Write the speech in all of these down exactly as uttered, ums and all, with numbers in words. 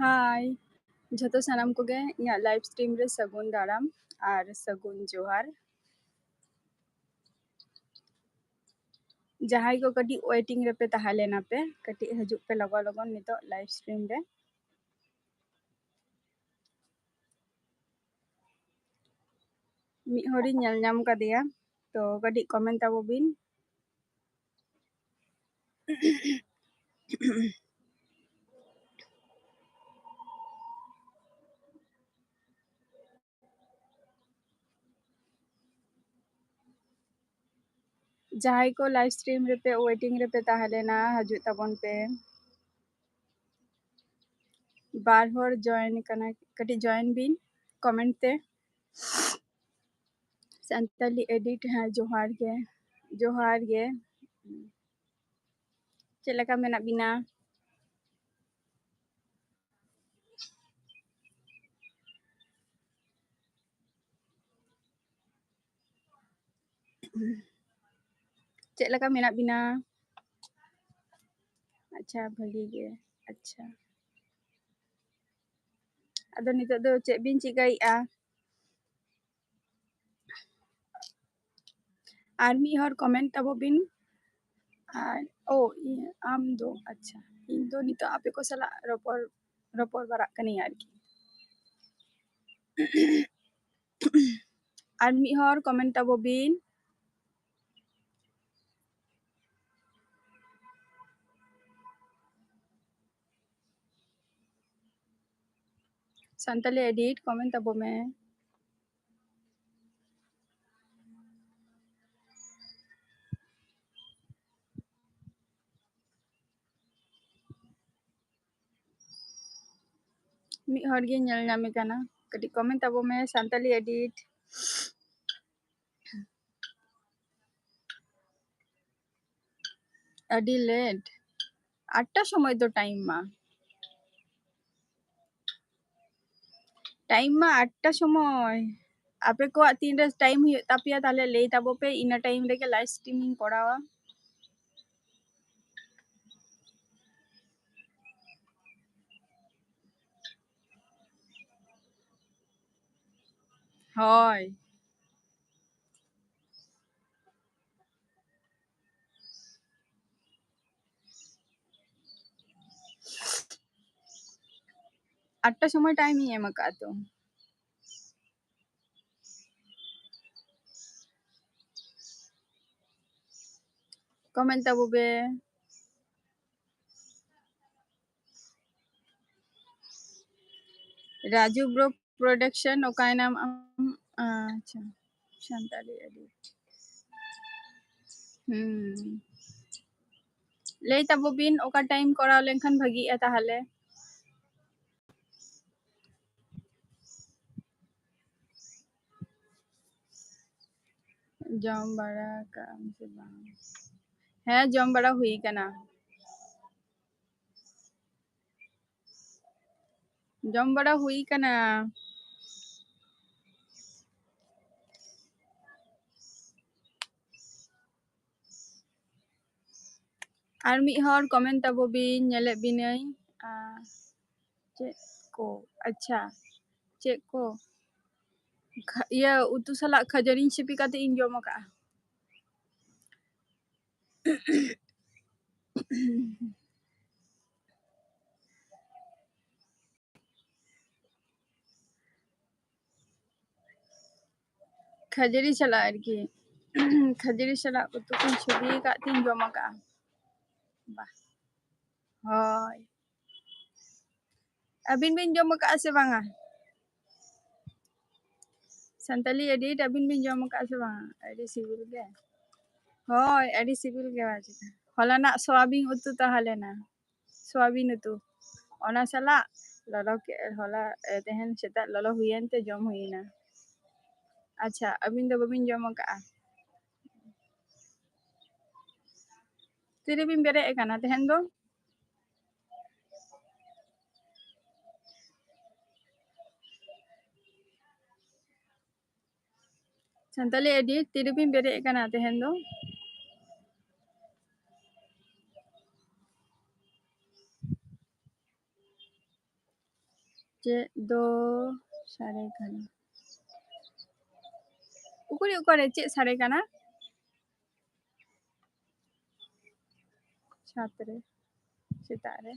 ᱦᱟᱭ, ᱡᱷᱚᱛᱚ ᱥᱟᱱᱟᱢ ᱠᱚᱜᱮ ᱤᱧᱟᱹᱜ live stream ᱨᱮ ᱥᱟᱹᱜᱩᱱ ᱫᱟᱨᱟᱢ ᱟᱨ ᱥᱟᱹᱜᱩᱱ ᱡᱚᱦᱟᱨ᱾ ᱡᱟᱦᱟᱸᱭ ᱠᱚ ᱠᱟᱹᱴᱤᱡ waiting ᱨᱮᱯᱮ ᱛᱟᱦᱮᱸ ᱞᱮᱱᱟ ᱯᱮ, ᱠᱟᱹᱴᱤᱡ ᱦᱤᱡᱩᱜ ᱯᱮ ᱞᱚᱜᱚᱱ ᱞᱚᱜᱚᱱ ᱱᱤᱛᱚᱜ live stream ᱨᱮ᱾ ᱢᱤᱫ ᱦᱚᱲᱤᱧ ᱧᱮᱞ ᱧᱟᱢ ᱠᱟᱫᱮᱭᱟ, ᱛᱚ ᱠᱟᱹᱴᱤᱡ comment ᱛᱟᱵᱚ ᱵᱤᱱ᱾ ᱡᱟᱦᱟᱸᱭ ᱠᱚ live stream ᱨᱮᱯᱮ waiting ᱨᱮᱯᱮ ᱛᱟᱦᱮᱸ ᱞᱮᱱᱟ, ᱦᱤᱡᱩᱜ ᱛᱟᱵᱚᱱ ᱯᱮ᱾ ᱵᱟᱨ ᱦᱚᱲ join ᱠᱟᱱᱟ, ᱠᱟᱹᱴᱤᱡ join ᱵᱤᱱ comment ᱛᱮ᱾ ᱥᱟᱱᱛᱟᱞᱤ edit, ᱦᱮᱸ, ᱡᱚᱦᱟᱨ ᱜᱮ, ᱡᱚᱦᱟᱨ ᱜᱮ᱾ ᱪᱮᱫ ᱞᱮᱠᱟ ᱢᱮᱱᱟᱜ ᱵᱤᱱᱟ? ᱪᱮᱫ ᱞᱮᱠᱟ ᱢᱮᱱᱟᱜ ᱵᱤᱱᱟ? ᱟᱪᱪᱷᱟ, ᱵᱷᱟᱹᱜᱤ ᱜᱮ᱾ ᱟᱪᱪᱷᱟ, ᱟᱫᱚ ᱱᱤᱛᱚᱜ ᱫᱚ ᱪᱮᱫ ᱵᱤᱱ ᱪᱤᱠᱟᱹᱭᱮᱫᱼᱟ? ᱟᱨ ᱢᱤᱫ ᱦᱚᱲ comment ᱛᱟᱵᱚ ᱵᱤᱱ᱾ ᱟᱨ ᱳ, ᱤᱧ, ᱟᱢ ᱫᱚ, ᱟᱪᱪᱷᱟ, ᱤᱧ ᱫᱚ ᱱᱤᱛᱚᱜ ᱟᱯᱮ ᱠᱚ ᱥᱟᱞᱟᱜ ᱨᱚᱯᱚᱲ, ᱨᱚᱯᱚᱲ ᱵᱟᱲᱟᱜ ᱠᱟᱹᱱᱟᱹᱧ ᱟᱨᱠᱤ᱾ ᱟᱨ ᱢᱤᱫ ᱦᱚᱲ comment ᱛᱟᱵᱚ ᱵᱤᱱ᱾ ᱥᱟᱱᱛᱟᱞᱤ edit comment ᱛᱟᱵᱚ ᱢᱮ᱾ ᱢᱤᱫ ᱦᱚᱲ ᱜᱮ ᱧᱮᱞ ᱧᱟᱢᱮ ᱠᱟᱱᱟ, ᱠᱟᱹᱴᱤᱡ comment ᱛᱟᱵᱚ ᱢᱮ, ᱥᱟᱱᱛᱟᱞᱤ edit᱾ ᱟᱹᱰᱤ late, ᱟᱴᱴᱟ ᱥᱚᱢᱚᱭ ᱫᱚ time ᱢᱟ, time ᱢᱟ ᱟᱴᱴᱟ ᱥᱚᱢᱚᱭ᱾ ᱟᱯᱮ ᱠᱚᱣᱟᱜ ᱛᱤᱱᱨᱮ time ᱦᱩᱭᱩᱜ ᱛᱟᱯᱮᱭᱟ, ᱛᱟᱦᱞᱮ ᱞᱟᱹᱭ ᱛᱟᱵᱚ ᱯᱮ, ᱤᱱᱟᱹ time ᱨᱮᱜᱮ live stream ᱤᱧ ᱠᱚᱨᱟᱣᱟ᱾ ᱦᱳᱭ᱾ ᱟᱴᱴᱟ ᱥᱚᱢᱚᱭ time ᱤᱧ ᱮᱢ ᱟᱠᱟᱫᱼᱟ ᱛᱚ᱾ Comment ᱛᱟᱵᱚ ᱯᱮ᱾ ᱨᱟᱡᱩ bro production, ᱚᱠᱟᱭᱱᱟᱢ ᱟᱢ? ᱟᱪᱪᱷᱟ, ᱥᱟᱱᱛᱟᱲᱤ edit᱾ ᱦᱩᱸ, ᱞᱟᱹᱭ ᱛᱟᱵᱚ ᱵᱤᱱ ᱚᱠᱟ time ᱠᱚᱨᱟᱣ ᱞᱮᱱᱠᱷᱟᱱ ᱵᱷᱟᱜᱤᱜᱼᱟ ᱛᱟᱦᱚᱞᱮ? ᱡᱚᱢ ᱵᱟᱲᱟ ᱠᱟᱜ ᱟᱢ ᱥᱮ ᱵᱟᱝ? ᱦᱮᱸ, ᱡᱚᱢ ᱵᱟᱲᱟ ᱦᱩᱭ ᱠᱟᱱᱟ᱾ ᱡᱚᱢ ᱵᱟᱲᱟ ᱦᱩᱭ ᱠᱟᱱᱟ᱾ ᱟᱨ ᱢᱤᱫ ᱦᱚᱲ comment ᱛᱟᱵᱚ ᱵᱤᱱ, ᱧᱮᱞᱮᱫ ᱵᱤᱱᱟᱹᱧ᱾ ᱟᱨ ᱪᱮᱫ ᱠᱚ? ᱟᱪᱪᱷᱟ, ᱪᱮᱫ ᱠᱚ? ᱠᱷᱟ-, ᱤᱭᱟᱹ, ᱩᱛᱩ ᱥᱟᱞᱟᱜ ᱠᱷᱟᱹᱡᱟᱹᱲᱤᱧ ᱥᱤᱯᱤ ᱠᱟᱛᱮ ᱤᱧ ᱡᱚᱢ ᱟᱠᱟᱫᱼᱟ᱾ ᱠᱷᱟᱹᱡᱟᱹᱲᱤ ᱥᱟᱞᱟᱜ ᱟᱨᱠᱤ᱾ ᱠᱷᱟᱹᱡᱟᱹᱲᱤ ᱥᱟᱞᱟᱜ ᱩᱛᱩ ᱠᱚᱧ ᱪᱷᱚᱵᱤ ᱟᱠᱟᱫ ᱛᱤᱧ ᱡᱚᱢ ᱟᱠᱟᱫᱼᱟ᱾ ᱵᱟ᱾ ᱦᱳᱭ᱾ ᱟᱹᱵᱤᱱ ᱵᱤᱱ ᱡᱚᱢ ᱟᱠᱟᱫᱼᱟ ᱥᱮ ᱵᱟᱝᱟ? ᱥᱟᱱᱛᱟᱞᱤ edit, ᱟᱹᱵᱤᱱ ᱵᱤᱱ ᱡᱚᱢ ᱟᱠᱟᱫᱼᱟ ᱥᱮ ᱵᱟᱝᱟ? ᱟᱹᱰᱤ ᱥᱤᱵᱤᱞ ᱜᱮ᱾ ᱦᱳᱭ, ᱟᱹᱰᱤ ᱥᱤᱵᱤᱞ ᱜᱮ ᱵᱟᱡᱮ᱾ ᱦᱚᱞᱟᱱᱟᱜ ᱥᱚᱣᱟᱵᱤᱱ ᱩᱛᱩ ᱛᱟᱦᱮᱸ ᱞᱮᱱᱟ, ᱥᱚᱣᱟᱵᱤᱱ ᱩᱛᱩ᱾ ᱚᱱᱟ ᱥᱟᱞᱟᱜ ᱞᱚᱞᱚ ᱠᱮ-, ᱦᱚᱞᱟ, ᱮ, ᱛᱮᱦᱮᱧ ᱥᱮᱛᱟᱜ ᱞᱚᱞᱚ ᱦᱩᱭᱮᱱ ᱛᱮ ᱡᱚᱢ ᱦᱩᱭᱮᱱᱟ᱾ ᱟᱪᱪᱷᱟ, ᱟᱹᱵᱤᱱ ᱫᱚ ᱵᱟᱹᱵᱤᱱ ᱡᱚᱢ ᱟᱠᱟᱫᱼᱟ? ᱛᱤᱨᱮᱵᱤᱱ ᱵᱮᱨᱮᱫ ᱟᱠᱟᱱᱟ ᱛᱮᱦᱮᱧ ᱫᱚ? ᱥᱟᱱᱛᱟᱞᱤ edit, ᱛᱤᱨᱮᱵᱤᱱ ᱵᱮᱨᱮᱫ ᱟᱠᱟᱱᱟ ᱛᱮᱦᱮᱧ ᱫᱚ? ᱪᱮᱫ ᱫᱚ ᱥᱟᱰᱮ ᱠᱟᱱᱟ? ᱩᱠᱩᱨᱤᱡ ᱚᱠᱟᱨᱮ ᱪᱮᱫ ᱥᱟᱰᱮ ᱠᱟᱱᱟ? ᱪᱷᱟᱛ ᱨᱮ, ᱥᱮᱛᱟᱜ ᱨᱮ᱾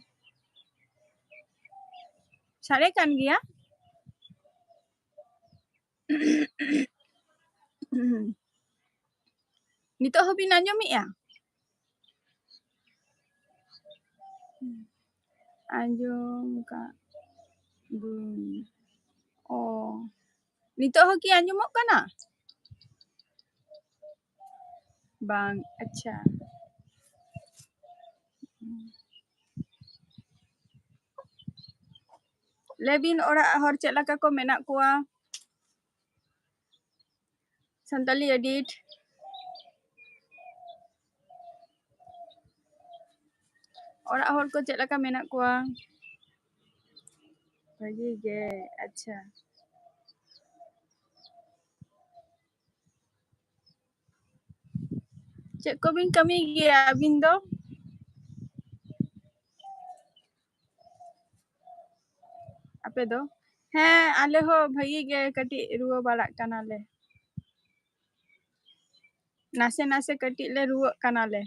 ᱥᱟᱰᱮ ᱠᱟᱱ ᱜᱮᱭᱟ᱾ ᱱᱤᱛᱚᱜ ᱦᱚᱸᱵᱤᱱ ᱟᱸᱡᱚᱢᱮᱜᱼᱟ? ᱟᱸᱡᱚᱢ ᱠᱟᱜ ᱫᱩᱧ᱾ ᱚ, ᱱᱤᱛᱚᱜ ᱦᱚᱸ ᱠᱤ ᱟᱸᱡᱚᱢᱚᱜ ᱠᱟᱱᱟ? ᱵᱟᱝ, ᱟᱪᱪᱷᱟ᱾ ᱞᱟᱹᱭ ᱵᱤᱱ, ᱚᱲᱟᱜ ᱦᱚᱲ ᱪᱮᱫ ᱞᱮᱠᱟ ᱠᱚ ᱢᱮᱱᱟᱜ ᱠᱚᱣᱟ? ᱥᱟᱱᱛᱟᱞᱤ edit᱾ ᱚᱲᱟᱜ ᱦᱚᱲ ᱠᱚ ᱪᱮᱫ ᱞᱮᱠᱟ ᱢᱮᱱᱟᱜ ᱠᱚᱣᱟ? ᱵᱷᱟᱹᱜᱤ ᱜᱮ, ᱟᱪᱪᱷᱟ᱾ ᱪᱮᱫ ᱠᱚᱵᱤᱱ ᱠᱟᱹᱢᱤ ᱜᱮᱭᱟ ᱟᱹᱵᱤᱱ ᱫᱚ? ᱟᱯᱮ ᱫᱚ? ᱦᱮᱸ, ᱟᱞᱮ ᱦᱚᱸ ᱵᱷᱟᱹᱜᱤ ᱜᱮ, ᱠᱟᱹᱴᱤᱡ ᱨᱩᱣᱟᱹ ᱵᱟᱲᱟᱜ ᱠᱟᱱᱟᱞᱮ᱾ ᱱᱟᱥᱮ ᱱᱟᱥᱮ ᱠᱟᱹᱴᱤᱡ ᱞᱮ ᱨᱩᱣᱟᱹᱜ ᱠᱟᱱᱟᱞᱮ᱾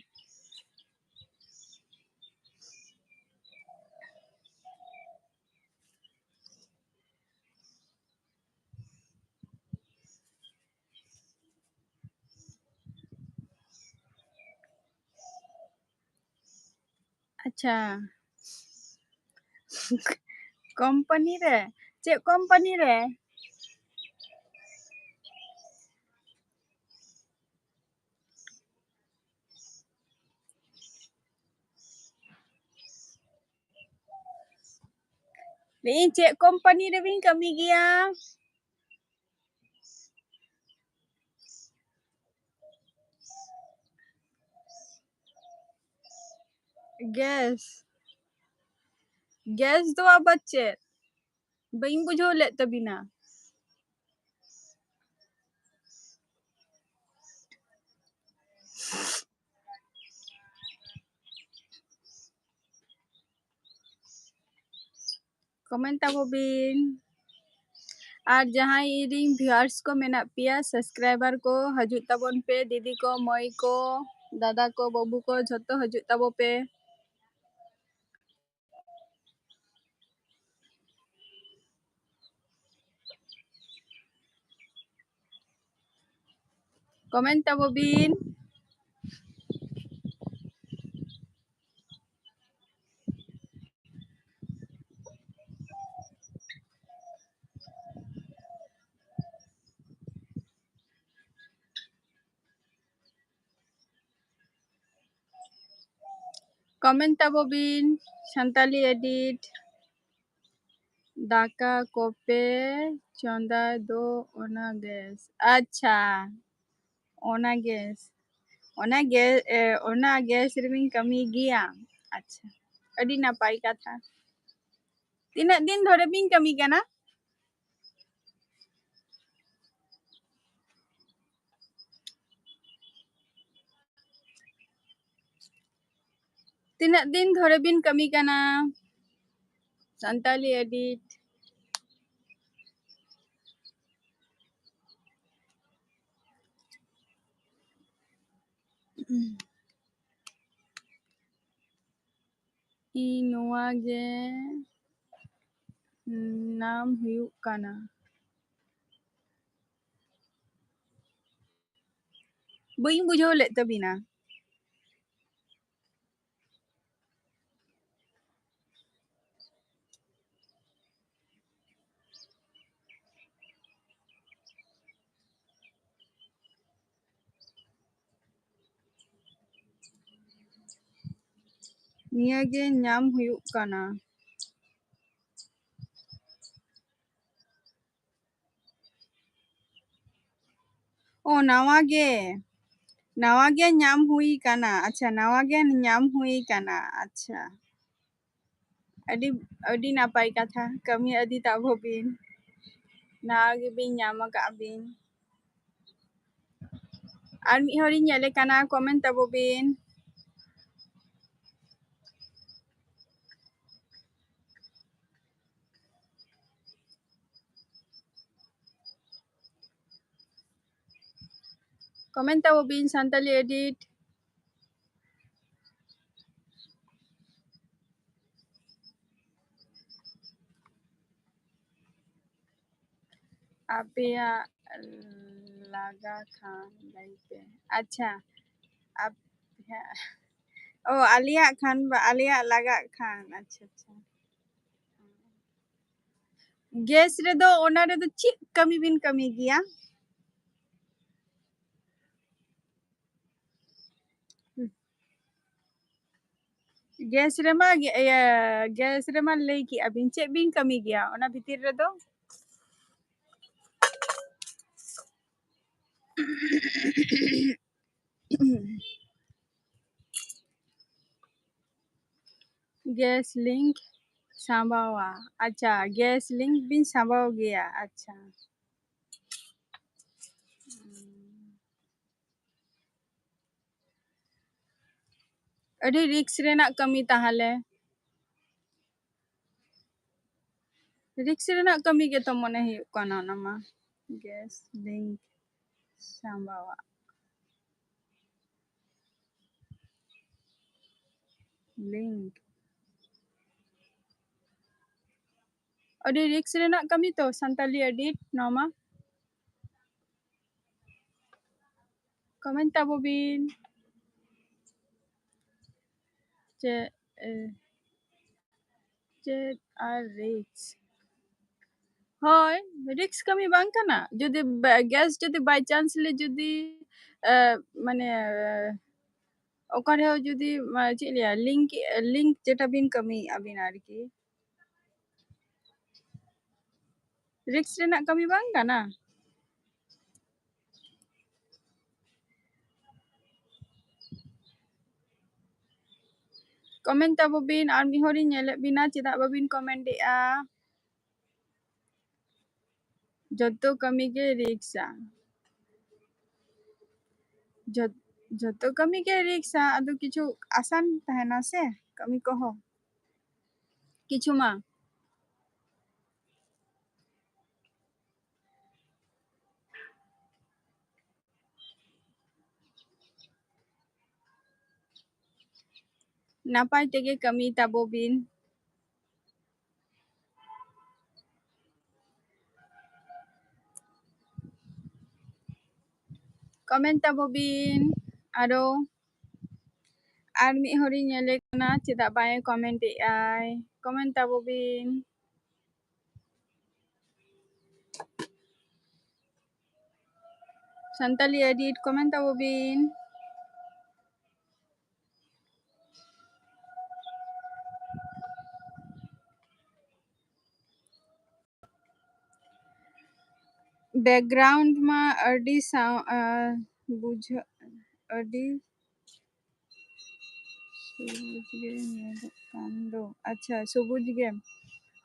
ᱟᱪᱪᱷᱟ᱾ ᱠᱳᱢᱯᱟᱱᱤ ᱨᱮ? ᱪᱮᱫ ᱠᱳᱢᱯᱟᱱᱤ ᱨᱮ? ᱞᱟᱹᱭᱟᱹᱧ, ᱪᱮᱫ ᱠᱳᱢᱯᱟᱱᱤ ᱨᱮᱵᱤᱱ ᱠᱟᱹᱢᱤ ᱜᱮᱭᱟ? ᱜᱮᱥ? ᱜᱮᱥ ᱫᱚ ᱟᱵᱟᱨ ᱪᱮᱫ? ᱵᱟᱹᱧ ᱵᱩᱡᱷᱟᱹᱣ ᱞᱮᱫ ᱛᱟᱵᱤᱱᱟ᱾ Comment ᱛᱟᱵᱚ ᱵᱤᱱ᱾ ᱟᱨ ᱡᱟᱦᱟᱸᱭ ᱤᱧᱨᱮᱱ viewers ᱠᱚ ᱢᱮᱱᱟᱜ ᱯᱮᱭᱟ, subscriber ᱠᱚ, ᱦᱤᱡᱩᱜ ᱛᱟᱵᱚᱱ ᱯᱮ, ᱫᱤᱫᱤ ᱠᱚ, ᱢᱟᱹᱭ ᱠᱚ, ᱫᱟᱫᱟ ᱠᱚ, ᱵᱟᱹᱵᱩ ᱠᱚ, ᱡᱷᱚᱛᱚ ᱦᱤᱡᱩᱜ ᱛᱟᱵᱚ ᱯᱮ᱾ Comment ᱛᱟᱵᱚ ᱵᱤᱱ᱾ Comment ᱛᱟᱵᱚ ᱵᱤᱱ, ᱥᱟᱱᱛᱟᱞᱤ edit᱾ ᱫᱟᱠᱟ ᱠᱚᱯᱮ ᱪᱚᱸᱫᱟ ᱫᱚ ᱚᱱᱟ gas? ᱟᱪᱪᱷᱟ, ᱚᱱᱟ gas, ᱚᱱᱟ gas, ᱮ, ᱚᱱᱟ gas ᱨᱮᱵᱤᱱ ᱠᱟᱹᱢᱤ ᱜᱮᱭᱟ? ᱟᱪᱪᱷᱟ, ᱟᱹᱰᱤ ᱱᱟᱯᱟᱭ ᱠᱟᱛᱷᱟ᱾ ᱛᱤᱱᱟᱹᱜ ᱫᱤᱱ ᱫᱷᱚᱨᱮ ᱵᱤᱱ ᱠᱟᱹᱢᱤ ᱠᱟᱱᱟ? ᱛᱤᱱᱟᱹᱜ ᱫᱤᱱ ᱫᱷᱚᱨᱮ ᱵᱤᱱ ᱠᱟᱹᱢᱤ ᱠᱟᱱᱟ ᱥᱟᱱᱛᱟᱞᱤ edit? ᱤᱧ ᱱᱚᱣᱟ ᱜᱮ ᱧᱟᱢ ᱦᱩᱭᱩᱜ ᱠᱟᱱᱟ᱾ ᱵᱟᱹᱧ ᱵᱩᱡᱷᱟᱹᱣ ᱞᱮᱫ ᱛᱟᱵᱤᱱᱟ᱾ ᱱᱤᱭᱟᱹ ᱜᱮ ᱧᱟᱢ ᱦᱩᱭᱩᱜ ᱠᱟᱱᱟ᱾ ᱚ, ᱱᱟᱣᱟ ᱜᱮ, ᱱᱟᱣᱟ ᱜᱮ ᱧᱟᱢ ᱦᱩᱭ ᱠᱟᱱᱟ᱾ ᱟᱪᱪᱷᱟ, ᱱᱟᱣᱟ ᱜᱮ ᱧᱟᱢ ᱦᱩᱭ ᱠᱟᱱᱟ᱾ ᱟᱪᱪᱷᱟ, ᱟᱹᱰᱤ, ᱟᱹᱰᱤ ᱱᱟᱯᱟᱭ ᱠᱟᱛᱷᱟ, ᱠᱟᱹᱢᱤ ᱤᱫᱤ ᱛᱟᱵᱚ ᱵᱤᱱ, ᱱᱟᱣᱟ ᱜᱮᱵᱤᱱ ᱧᱟᱢ ᱟᱠᱟᱫ ᱵᱤᱱ᱾ ᱟᱨ ᱢᱤᱫ ᱦᱚᱲᱤᱧ ᱧᱮᱞᱮ ᱠᱟᱱᱟ, comment ᱛᱟᱵᱚ ᱵᱤᱱ᱾ Comment ᱛᱟᱵᱚ ᱵᱤᱱ, ᱥᱟᱱᱛᱟᱞᱤ edit᱾ ᱟᱯᱮᱭᱟᱜ ᱞᱟᱜᱟ ᱠᱷᱟᱱ ᱞᱟᱹᱭ ᱯᱮ᱾ ᱟᱪᱪᱷᱟ, ᱟᱯᱮᱭᱟᱜ, ᱚ, ᱟᱞᱮᱭᱟᱜ ᱠᱷᱟᱱ ᱵᱟ, ᱟᱞᱮᱭᱟᱜ ᱞᱟᱜᱟᱜ ᱠᱷᱟᱱ᱾ ᱟᱪᱪᱷᱟ, ᱟᱪᱪᱷᱟ᱾ ᱜᱮᱥ ᱨᱮᱫᱚ, ᱚᱱᱟ ᱨᱮᱫᱚ ᱪᱮᱫ ᱠᱟᱹᱢᱤ ᱵᱤᱱ ᱠᱟᱹᱢᱤ ᱜᱮᱭᱟ? ᱜᱮᱥ ᱨᱮᱢᱟ, ᱜᱮ-, ᱤᱭᱟᱹ, ᱜᱮᱥ ᱨᱮᱢᱟ ᱞᱟᱹᱭ ᱠᱮᱜᱼᱟ ᱵᱤᱱ, ᱪᱮᱫ ᱵᱤᱱ ᱠᱟᱹᱢᱤ ᱜᱮᱭᱟ ᱚᱱᱟ ᱵᱷᱤᱛᱤᱨ ᱨᱮᱫᱚ? ᱜᱮᱥ ᱞᱤᱝᱠ ᱥᱟᱸᱵᱟᱣᱟ᱾ ᱟᱪᱪᱷᱟ, ᱜᱮᱥ ᱞᱤᱝᱠ ᱵᱤᱱ ᱥᱟᱸᱵᱟᱣ ᱜᱮᱭᱟ᱾ ᱟᱪᱪᱷᱟ᱾ ᱟᱹᱰᱤ ᱨᱤᱠᱥ ᱨᱮᱱᱟᱜ ᱠᱟᱹᱢᱤ ᱛᱟᱦᱚᱞᱮ᱾ ᱨᱤᱠᱥ ᱨᱮᱱᱟᱜ ᱠᱟᱹᱢᱤ ᱜᱮᱛᱚ ᱢᱚᱱᱮ ᱦᱩᱭᱩᱜ ᱠᱟᱱᱟ ᱚᱱᱟ ᱢᱟ᱾ ᱜᱮᱥ ᱞᱤᱝᱠ ᱥᱟᱸᱵᱟᱣᱟᱜ᱾ ᱞᱤᱝᱠ᱾ ᱟᱹᱰᱤ ᱨᱤᱠᱥ ᱨᱮᱱᱟᱜ ᱠᱟᱹᱢᱤ ᱛᱚ ᱥᱟᱱᱛᱟᱞᱤ edit ᱱᱚᱣᱟ ᱢᱟ᱾ Comment ᱛᱟᱵᱚ ᱵᱤᱱ᱾ ᱪᱮᱫ, ᱮ, ᱪᱮᱫ ᱟᱨ ᱨᱤᱠᱥ? ᱦᱳᱭ, ᱨᱤᱠᱥ ᱠᱟᱹᱢᱤ ᱵᱟᱝ ᱠᱟᱱᱟ? ᱡᱩᱫᱤ ᱵᱟ-, ᱜᱮᱥ ᱡᱩᱫᱤ by chance ᱞᱮ ᱡᱩᱫᱤ, ᱮ, ᱢᱟᱱᱮ, ᱚᱠᱟ ᱨᱮᱦᱚᱸ ᱡᱩᱫᱤ, ᱢᱟ, ᱪᱮᱫ ᱞᱟᱹᱭᱟ, ᱞᱤᱝᱠ, ᱞᱤᱝᱠ ᱡᱮᱴᱟ ᱵᱤᱱ ᱠᱟᱹᱢᱤᱭᱮᱫᱼᱟ ᱵᱤᱱ ᱟᱨᱠᱤ, ᱨᱤᱠᱥ ᱨᱮᱱᱟᱜ ᱠᱟᱹᱢᱤ ᱵᱟᱝ ᱠᱟᱱᱟ? Comment ᱛᱟᱵᱚ ᱵᱤᱱ, ᱟᱨ ᱢᱤᱫ ᱦᱚᱲᱤᱧ ᱧᱮᱞᱮᱫ ᱵᱤᱱᱟ, ᱪᱮᱫᱟᱜ ᱵᱟᱵᱤᱱ comment ᱮᱫᱼᱟ? ᱡᱚᱛᱚ ᱠᱟᱹᱢᱤ ᱜᱮ ᱨᱤᱠᱥᱟ᱾ ᱡᱚᱛ-, ᱡᱚᱛᱚ ᱠᱟᱹᱢᱤ ᱜᱮ ᱨᱤᱠᱥᱟ, ᱟᱫᱚ ᱠᱤᱪᱷᱩ ᱟᱥᱟᱱ ᱛᱟᱦᱮᱱᱟ ᱥᱮ ᱠᱟᱹᱢᱤ ᱠᱚᱦᱚᱸ᱾ ᱠᱤᱪᱷᱩ ᱢᱟ᱾ ᱱᱟᱯᱟᱭ ᱛᱮᱜᱮ ᱠᱟᱹᱢᱤ ᱛᱟᱵᱚ ᱵᱤᱱ᱾ Comment ᱛᱟᱵᱚ ᱵᱤᱱ᱾ ᱟᱨᱚ ᱟᱨ ᱢᱤᱫ ᱦᱚᱲᱤᱧ ᱧᱮᱞᱮ ᱠᱟᱱᱟ, ᱪᱮᱫᱟᱜ ᱵᱟᱭ comment ᱮᱫ ᱟᱭ? Comment ᱛᱟᱵᱚ ᱵᱤᱱ᱾ ᱥᱟᱱᱛᱟᱞᱤ edit, comment ᱛᱟᱵᱚ ᱵᱤᱱ᱾ Background ᱢᱟ ᱟᱹᱰᱤ ᱥᱟᱶ ᱵᱩᱡᱷᱟᱹᱜ, ᱟᱹᱰᱤ ᱥᱚᱵᱩᱡ ᱜᱮ ᱧᱮᱞᱚᱜ ᱠᱟᱱ ᱫᱚ᱾ ᱟᱪᱪᱷᱟ, ᱥᱚᱵᱩᱡ ᱜᱮ᱾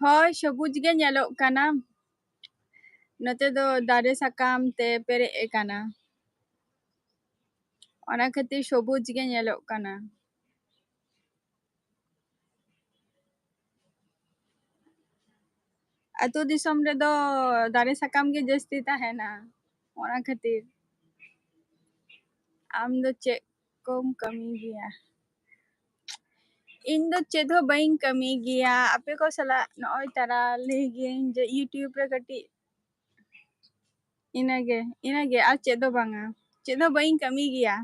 ᱦᱳᱭ, ᱥᱚᱵᱩᱡ ᱜᱮ ᱧᱮᱞᱚᱜ ᱠᱟᱱᱟ᱾ ᱱᱚᱛᱮ ᱫᱚ ᱫᱟᱨᱮ ᱥᱟᱠᱟᱢ ᱛᱮ ᱯᱮᱨᱮᱡ ᱟᱠᱟᱱᱟ, ᱚᱱᱟ ᱠᱷᱟᱹᱛᱤᱨ ᱥᱚᱵᱩᱡ ᱜᱮ ᱧᱮᱞᱚᱜ ᱠᱟᱱᱟ᱾ ᱟᱹᱛᱩ ᱫᱤᱥᱚᱢ ᱨᱮᱫᱚ ᱫᱟᱨᱮ ᱥᱟᱠᱟᱢ ᱜᱮ ᱡᱟᱹᱥᱛᱤ ᱛᱟᱦᱮᱱᱟ, ᱚᱱᱟ ᱠᱷᱟᱹᱛᱤᱨ᱾ ᱟᱢ ᱫᱚ ᱪᱮᱫ ᱠᱚᱢ ᱠᱟᱹᱢᱤ ᱜᱮᱭᱟ? ᱤᱧ ᱫᱚ ᱪᱮᱫ ᱦᱚᱸ ᱵᱟᱹᱧ ᱠᱟᱹᱢᱤ ᱜᱮᱭᱟ᱾ ᱟᱯᱮ ᱠᱚ ᱥᱟᱞᱟᱜ ᱱᱚᱜᱼᱚᱭ ᱛᱟᱨᱟ ᱞᱟᱹᱭ ᱜᱤᱭᱟᱹᱧ ᱡᱮ YouTube ᱨᱮ ᱠᱟᱹᱴᱤᱡ ᱤᱱᱟᱹᱜᱮ, ᱤᱱᱟᱹᱜᱮ, ᱟᱨ ᱪᱮᱫ ᱫᱚ ᱵᱟᱝᱟ᱾ ᱪᱮᱫ ᱦᱚᱸ ᱵᱟᱹᱧ ᱠᱟᱹᱢᱤ ᱜᱮᱭᱟ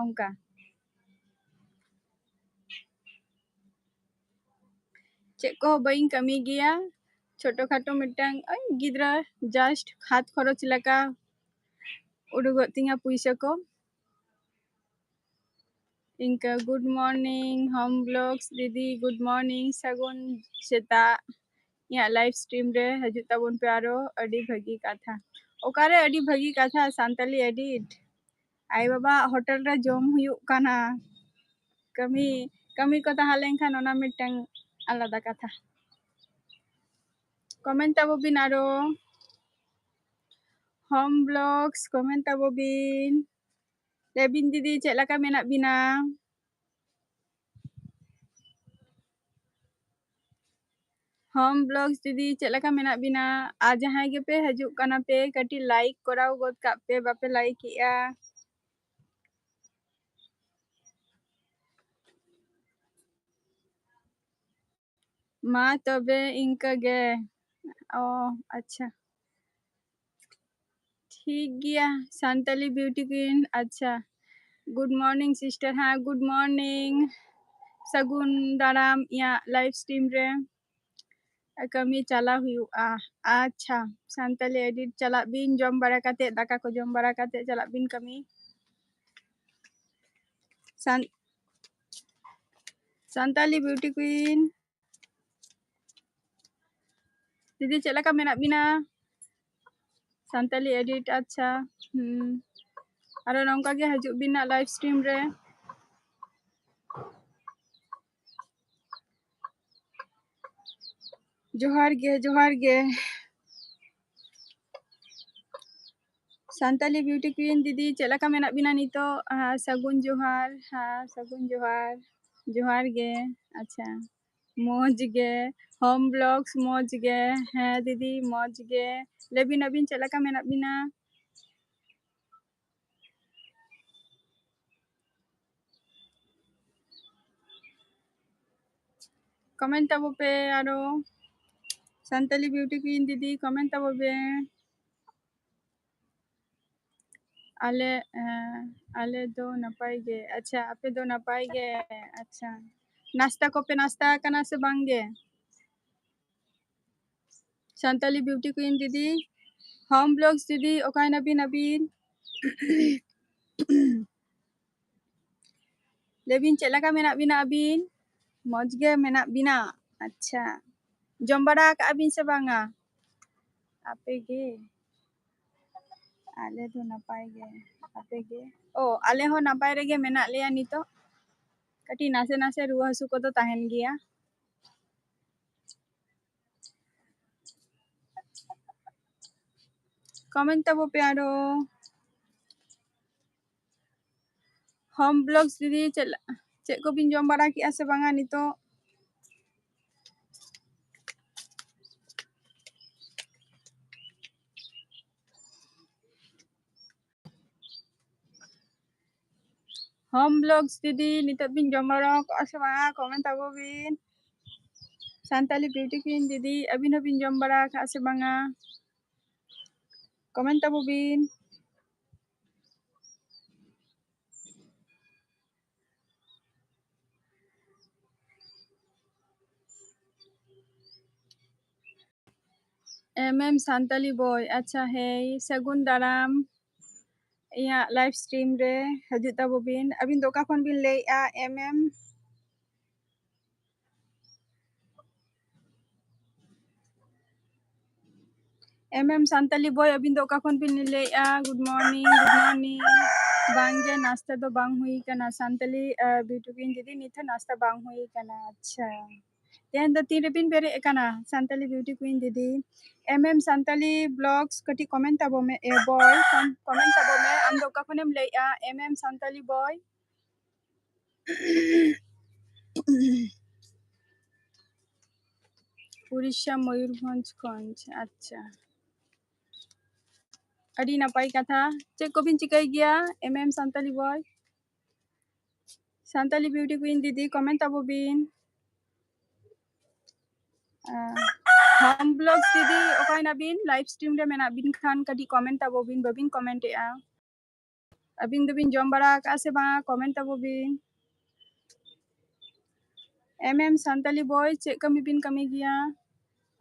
ᱚᱱᱠᱟ᱾ ᱪᱮᱫ ᱠᱚᱦᱚᱸ ᱵᱟᱹᱧ ᱠᱟᱹᱢᱤ ᱜᱮᱭᱟ᱾ ᱪᱷᱳᱴᱳ ᱠᱷᱟᱴᱳ ᱢᱤᱫᱴᱟᱝ, ᱳᱭ ᱜᱤᱫᱽᱨᱟᱹ just ᱦᱟᱛ ᱠᱷᱚᱨᱚᱪ ᱞᱮᱠᱟ ᱩᱰᱩᱠᱚᱜ ᱛᱤᱧᱟ ᱯᱩᱭᱥᱟᱹ ᱠᱚ᱾ ᱤᱱᱠᱟᱹ, good morning, Home Vlogs ᱫᱤᱫᱤ, good morning, ᱥᱟᱹᱜᱩᱱ ᱥᱮᱛᱟᱜ᱾ ᱤᱧᱟᱹᱜ live stream ᱨᱮ ᱦᱤᱡᱩᱜ ᱛᱟᱵᱚᱱ ᱯᱮ ᱟᱨᱚ, ᱟᱹᱰᱤ ᱵᱷᱟᱹᱜᱤ ᱠᱟᱛᱷᱟ᱾ ᱚᱠᱟᱨᱮ ᱟᱹᱰᱤ ᱵᱷᱟᱹᱜᱤ ᱠᱟᱛᱷᱟ, ᱥᱟᱱᱛᱟᱞᱤ edit? ᱟᱭᱳ ᱵᱟᱵᱟ ᱦᱳᱴᱮᱞ ᱨᱮ ᱡᱚᱢ ᱦᱩᱭᱩᱜ ᱠᱟᱱᱟ᱾ ᱠᱟᱹᱢᱤ, ᱠᱟᱹᱢᱤ ᱠᱚ ᱛᱟᱦᱮᱸ ᱞᱮᱱᱠᱷᱟᱱ ᱚᱱᱟ ᱢᱤᱫᱴᱟᱝ ᱟᱞᱟᱫᱟ ᱠᱟᱛᱷᱟ᱾ Comment ᱛᱟᱵᱚ ᱵᱤᱱ ᱟᱨᱚ᱾ Home Vlogs, comment ᱛᱟᱵᱚ ᱵᱤᱱ᱾ ᱞᱟᱹᱭ ᱵᱤᱱ ᱫᱤᱫᱤ, ᱪᱮᱫ ᱞᱮᱠᱟ ᱢᱮᱱᱟᱜ ᱵᱤᱱᱟ? Home Vlogs ᱫᱤᱫᱤ, ᱪᱮᱫ ᱞᱮᱠᱟ ᱢᱮᱱᱟᱜ ᱵᱤᱱᱟ? ᱟᱨ ᱡᱟᱦᱟᱸᱭ ᱜᱮᱯᱮ ᱦᱤᱡᱩᱜ ᱠᱟᱱᱟ ᱯᱮ, ᱠᱟᱹᱴᱤᱡ like ᱠᱚᱨᱟᱣ ᱜᱚᱫ ᱠᱟᱜ ᱯᱮ, ᱵᱟᱯᱮ like ᱮᱜᱼᱟ᱾ ᱢᱟ ᱛᱚᱵᱮ ᱤᱱᱠᱟᱹ ᱜᱮ᱾ ᱚ, ᱟᱪᱪᱷᱟ᱾ ᱴᱷᱤᱠ ᱜᱮᱭᱟ, ᱥᱟᱱᱛᱟᱞᱤ beauty queen᱾ ᱟᱪᱪᱷᱟ, good morning sister᱾ ᱦᱮᱸ, good morning᱾ ᱥᱟᱹᱜᱩᱱ ᱫᱟᱨᱟᱢ ᱤᱧᱟᱹᱜ live stream ᱨᱮ᱾ ᱠᱟᱹᱢᱤ ᱪᱟᱞᱟᱣ ᱦᱩᱭᱩᱜᱼᱟ᱾ ᱟᱪᱪᱷᱟ, ᱥᱟᱱᱛᱟᱞᱤ edit ᱪᱟᱞᱟᱜ ᱵᱤᱱ, ᱡᱚᱢ ᱵᱟᱲᱟ ᱠᱟᱛᱮ, ᱫᱟᱠᱟ ᱠᱚ ᱡᱚᱢ ᱵᱟᱲᱟ ᱠᱟᱛᱮ ᱪᱟᱞᱟᱜ ᱵᱤᱱ ᱠᱟᱹᱢᱤ᱾ ᱥᱟᱱ-, ᱥᱟᱱᱛᱟᱞᱤ beauty queen᱾ ᱫᱤᱫᱤ, ᱪᱮᱫ ᱞᱮᱠᱟ ᱢᱮᱱᱟᱜ ᱵᱤᱱᱟ? ᱥᱟᱱᱛᱟᱞᱤ edit, ᱟᱪᱪᱷᱟ᱾ ᱦᱩᱸ᱾ ᱟᱨᱚ ᱱᱚᱝᱠᱟ ᱜᱮ ᱦᱤᱡᱩᱜ ᱵᱤᱱ ᱱᱟᱜ live stream ᱨᱮ᱾ ᱡᱚᱦᱟᱨ ᱜᱮ, ᱡᱚᱦᱟᱨ ᱜᱮ᱾ ᱥᱟᱱᱛᱟᱞᱤ beauty queen ᱫᱤᱫᱤ, ᱪᱮᱫ ᱞᱮᱠᱟ ᱢᱮᱱᱟᱜ ᱵᱤᱱᱟ ᱱᱤᱛᱚᱜ? ᱦᱮᱸ, ᱥᱟᱹᱜᱩᱱ ᱡᱚᱦᱟᱨ᱾ ᱦᱮᱸ, ᱥᱟᱹᱜᱩᱱ ᱡᱚᱦᱟᱨ᱾ ᱡᱚᱦᱟᱨ ᱜᱮ᱾ ᱟᱪᱪᱷᱟ, ᱢᱚᱡᱽ ᱜᱮ᱾ Home vlogs ᱢᱚᱡᱽ ᱜᱮ᱾ ᱦᱮᱸ ᱫᱤᱫᱤ, ᱢᱚᱡᱽ ᱜᱮ᱾ ᱞᱟᱹᱭ ᱵᱤᱱ, ᱟᱹᱵᱤᱱ ᱪᱮᱫ ᱞᱮᱠᱟ ᱢᱮᱱᱟᱜ ᱵᱤᱱᱟ? Comment ᱛᱟᱵᱚ ᱯᱮ ᱟᱨᱚ᱾ ᱥᱟᱱᱛᱟᱞᱤ beauty queen ᱫᱤᱫᱤ, comment ᱛᱟᱵᱚ ᱯᱮ᱾ ᱟᱞᱮ, ᱦᱮᱸ, ᱟᱞᱮ ᱫᱚ ᱱᱟᱯᱟᱭ ᱜᱮ᱾ ᱟᱪᱪᱷᱟ, ᱟᱯᱮ ᱫᱚ ᱱᱟᱯᱟᱭ ᱜᱮ? ᱟᱪᱪᱷᱟ, ᱱᱟᱥᱛᱟ ᱠᱚᱯᱮ ᱱᱟᱥᱛᱟ ᱟᱠᱟᱱᱟ ᱥᱮ ᱵᱟᱝ ᱜᱮ? ᱥᱟᱱᱛᱟᱞᱤ beauty queen ᱫᱤᱫᱤ, Home vlogs ᱫᱤᱫᱤ, ᱚᱠᱟᱭ ᱱᱟᱵᱤᱱ ᱟᱹᱵᱤᱱ? ᱞᱟᱹᱭ ᱵᱤᱱ, ᱪᱮᱫ ᱞᱮᱠᱟ ᱢᱮᱱᱟᱜ ᱵᱤᱱᱟ ᱟᱹᱵᱤᱱ? ᱢᱚᱡᱽ ᱜᱮ ᱢᱮᱱᱟᱜ ᱵᱤᱱᱟ? ᱟᱪᱪᱷᱟ, ᱡᱚᱢ ᱵᱟᱲᱟ ᱟᱠᱟᱜᱼᱟ ᱵᱤᱱ ᱥᱮ ᱵᱟᱝᱟ? ᱟᱯᱮ ᱜᱮ? ᱟᱞᱮ ᱫᱚ ᱱᱟᱯᱟᱭ ᱜᱮ᱾ ᱟᱯᱮ ᱜᱮ? ᱚ, ᱟᱞᱮ ᱦᱚᱸ ᱱᱟᱯᱟᱭ ᱨᱮᱜᱮ ᱢᱮᱱᱟᱜ ᱞᱮᱭᱟ ᱱᱤᱛᱚᱜ᱾ ᱠᱟᱹᱴᱤᱡ ᱱᱟᱥᱮ ᱱᱟᱥᱮ ᱨᱩᱣᱟᱹ ᱦᱟᱹᱥᱩ ᱠᱚᱫᱚ ᱛᱟᱦᱮᱱ ᱜᱮᱭᱟ᱾ Comment ᱛᱟᱵᱚ ᱯᱮ ᱟᱨᱚ᱾ Home vlogs ᱫᱤᱫᱤ, ᱪᱮᱫ, ᱪᱮᱫ ᱠᱚᱵᱤᱱ ᱡᱚᱢ ᱵᱟᱲᱟ ᱠᱮᱜᱼᱟ ᱥᱮ ᱵᱟᱝᱟ ᱱᱤᱛᱚᱜ? Home vlogs ᱫᱤᱫᱤ, ᱱᱤᱛᱚᱜ ᱵᱤᱱ ᱡᱚᱢ ᱵᱟᱲᱟ ᱠᱟᱜᱼᱟ ᱥᱮ ᱵᱟᱝᱟ? Comment ᱛᱟᱵᱚ ᱵᱤᱱ᱾ ᱥᱟᱱᱛᱟᱞᱤ beauty queen ᱫᱤᱫᱤ, ᱟᱹᱵᱤᱱ ᱦᱚᱸᱵᱤᱱ ᱡᱚᱢ ᱵᱟᱲᱟ ᱟᱠᱟᱫᱼᱟ ᱥᱮ ᱵᱟᱝᱟ? Comment ᱛᱟᱵᱚ ᱵᱤᱱ᱾ M M ᱥᱟᱱᱛᱟᱞᱤ boy, ᱟᱪᱪᱷᱟ, ᱦᱮᱸ, ᱥᱟᱹᱜᱩᱱ ᱫᱟᱨᱟᱢ ᱤᱧᱟᱹᱜ live stream ᱨᱮ ᱦᱤᱡᱩᱜ ᱛᱟᱵᱚ ᱵᱤᱱ᱾ ᱟᱹᱵᱤᱱ ᱫᱚ ᱚᱠᱟ ᱠᱷᱚᱱ ᱵᱤᱱ ᱞᱟᱹᱭᱮᱫᱼᱟ? M M M M Santali boy, ᱟᱹᱵᱤᱱ ᱫᱚ ᱚᱠᱟ ᱠᱷᱚᱱ ᱵᱤᱱ ᱞᱟᱹᱭᱮᱫᱼᱟ? Good morning, good morning. ᱵᱟᱝᱜᱮ, ᱱᱟᱥᱛᱟ ᱫᱚ ᱵᱟᱝ ᱦᱩᱭ ᱠᱟᱱᱟ᱾ ᱥᱟᱱᱛᱟᱞᱤ, ᱟᱸ, beauty queen ᱫᱤᱫᱤ, ᱱᱤᱛ ᱦᱚᱸ ᱱᱟᱥᱛᱟ ᱵᱟᱝ ᱦᱩᱭ ᱠᱟᱱᱟ᱾ ᱟᱪᱪᱷᱟ, ᱛᱮᱦᱮᱧ ᱫᱚ ᱛᱤᱱ ᱨᱮᱵᱤᱱ ᱵᱮᱨᱮᱫ ᱟᱠᱟᱱᱟ, ᱥᱟᱱᱛᱟᱞᱤ beauty queen ᱫᱤᱫᱤ? M M ᱥᱟᱱᱛᱟᱞᱤ vlogs, ᱠᱟᱹᱴᱤᱡ comment ᱛᱟᱵᱚ ᱢᱮ, ᱮ boy, com-, comment ᱛᱟᱵᱚ ᱢᱮ᱾ ᱟᱢ ᱫᱚ ᱚᱠᱟ ᱠᱷᱚᱱᱮᱢ ᱞᱟᱹᱭᱮᱫᱼᱟ, M M Santali boy? Odisha, Mayurbhanj ᱠᱷᱚᱱ᱾ ᱟᱪᱪᱷᱟ, ᱟᱹᱰᱤ ᱱᱟᱯᱟᱭ ᱠᱟᱛᱷᱟ᱾ ᱪᱮᱫ ᱠᱚᱵᱤᱱ ᱪᱤᱠᱟᱹᱭ ᱜᱮᱭᱟ, M M Santali boy? Santali beauty queen ᱫᱤᱫᱤ, comment ᱛᱟᱵᱚ ᱵᱤᱱ᱾ ᱟᱸ, Home Vlogs ᱫᱤᱫᱤ, ᱚᱠᱟᱭ ᱱᱟᱵᱤᱱ? Live stream ᱨᱮ ᱢᱮᱱᱟᱜ ᱵᱤᱱ ᱠᱷᱟᱱ ᱠᱟᱹᱴᱤᱡ comment ᱛᱟᱵᱚ ᱵᱤᱱ, ᱵᱟᱹᱵᱤᱱ comment ᱮᱜᱼᱟ᱾ ᱟᱹᱵᱤᱱ ᱫᱚᱵᱤᱱ ᱡᱚᱢ ᱵᱟᱲᱟ ᱟᱠᱟᱫᱼᱟ ᱥᱮ ᱵᱟᱝᱟ? Comment ᱛᱟᱵᱚ ᱵᱤᱱ᱾ M M ᱥᱟᱱᱛᱟᱞᱤ boy, ᱪᱮᱫ ᱠᱟᱹᱢᱤ ᱵᱤᱱ ᱠᱟᱹᱢᱤ ᱜᱮᱭᱟ?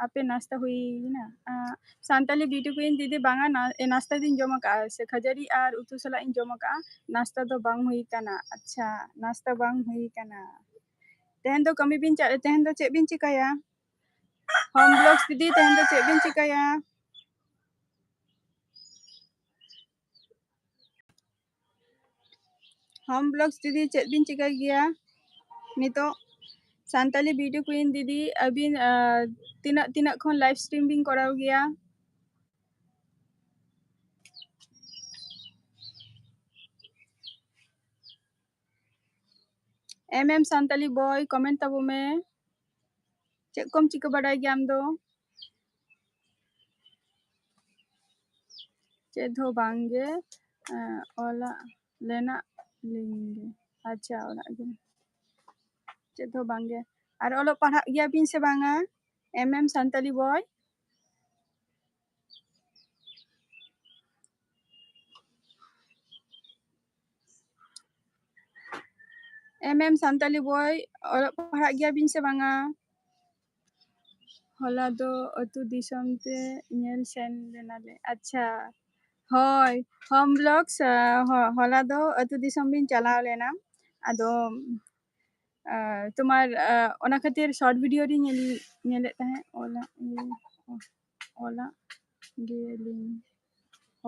ᱟᱯᱮ ᱱᱟᱥᱛᱟ ᱦᱩᱭᱱᱟ? ᱟᱸ, ᱥᱟᱱᱛᱟᱞᱤ beauty queen ᱫᱤᱫᱤ, ᱵᱟᱝᱟ, ᱱᱟ-, ᱮ, ᱱᱟᱥᱛᱟ ᱫᱚᱧ ᱡᱚᱢ ᱟᱠᱟᱫᱼᱟ, ᱥᱮ ᱠᱷᱟᱹᱡᱟᱹᱲᱤ ᱟᱨ ᱩᱛᱩ ᱥᱟᱞᱟᱜ ᱤᱧ ᱡᱚᱢ ᱟᱠᱟᱫᱼᱟ, ᱱᱟᱥᱛᱟ ᱫᱚ ᱵᱟᱝ ᱦᱩᱭ ᱠᱟᱱᱟ᱾ ᱟᱪᱪᱷᱟ, ᱱᱟᱥᱛᱟ ᱵᱟᱝ ᱦᱩᱭ ᱠᱟᱱᱟ᱾ ᱛᱮᱦᱮᱧ ᱫᱚ ᱠᱟᱹᱢᱤ ᱵᱤᱱ ᱪᱟ-, ᱛᱮᱦᱮᱧ ᱫᱚ ᱪᱮᱫ ᱵᱤᱱ ᱪᱤᱠᱟᱹᱭᱟ? Home Vlogs ᱫᱤᱫᱤ, ᱛᱮᱦᱮᱧ ᱫᱚ ᱪᱮᱫ ᱵᱤᱱ ᱪᱤᱠᱟᱹᱭᱟ? Home Vlogs ᱫᱤᱫᱤ, ᱪᱮᱫ ᱵᱤᱱ ᱪᱤᱠᱟᱹᱭ ᱜᱮᱭᱟ ᱱᱤᱛᱚᱜ? ᱥᱟᱱᱛᱟᱞᱤ beauty queen ᱫᱤᱫᱤ, ᱟᱹᱵᱤᱱ, ᱟᱸ, ᱛᱤᱱᱟᱹᱜ, ᱛᱤᱱᱟᱹᱜ ᱠᱷᱚᱱ live stream ᱵᱤᱱ ᱠᱚᱨᱟᱣ ᱜᱮᱭᱟ? M M Santali boy, comment ᱛᱟᱵᱚ ᱢᱮ᱾ ᱪᱮᱫ ᱠᱚᱢ ᱪᱤᱠᱟᱹ ᱵᱟᱲᱟᱭ ᱜᱮᱭᱟ ᱟᱢ ᱫᱚ? ᱪᱮᱫ ᱦᱚᱸ ᱵᱟᱝ ᱜᱮ, ᱮᱸ, ᱚᱞᱟᱜ ᱞᱮᱱᱟᱜ ᱞᱤᱧ ᱜᱮ᱾ ᱟᱪᱪᱷᱟ, ᱚᱲᱟᱜ ᱜᱮ᱾ ᱪᱮᱫ ᱦᱚᱸ ᱵᱟᱝ ᱜᱮ᱾ ᱟᱨ ᱚᱞᱚᱜ ᱯᱟᱲᱦᱟᱜ ᱜᱮᱭᱟ ᱵᱤᱱ ᱥᱮ ᱵᱟᱝᱟ? M M Santali boy. M M Santali boy, ᱚᱞᱚᱜ ᱯᱟᱲᱦᱟᱜ ᱜᱮᱭᱟ ᱵᱤᱱ ᱥᱮ ᱵᱟᱝᱟ? ᱦᱚᱞᱟ ᱫᱚ ᱟᱹᱛᱩ ᱫᱤᱥᱚᱢ ᱛᱮ ᱧᱮᱞ ᱥᱮᱱ ᱞᱮᱱᱟᱞᱮ᱾ ᱟᱪᱪᱷᱟ, ᱦᱳᱭ, Home Vlogs, ᱟᱸ, ᱦᱚ-, ᱦᱚᱞᱟ ᱫᱚ ᱟᱹᱛᱩ ᱫᱤᱥᱚᱢ ᱵᱤᱱ ᱪᱟᱞᱟᱣ ᱞᱮᱱᱟ᱾ ᱟᱫᱚ, ᱟᱸ, ᱛᱳᱢᱟᱨ, ᱟᱸ, ᱚᱱᱟ ᱠᱷᱟᱹᱛᱤᱨ short video ᱨᱤᱧ ᱧᱮᱞ, ᱧᱮᱞᱮᱫ ᱛᱟᱦᱮᱸᱫ᱾ ᱚᱞᱟ, ᱤᱭᱟᱹ, ᱚᱞᱟ ᱜᱮᱭᱟᱞᱤᱧ,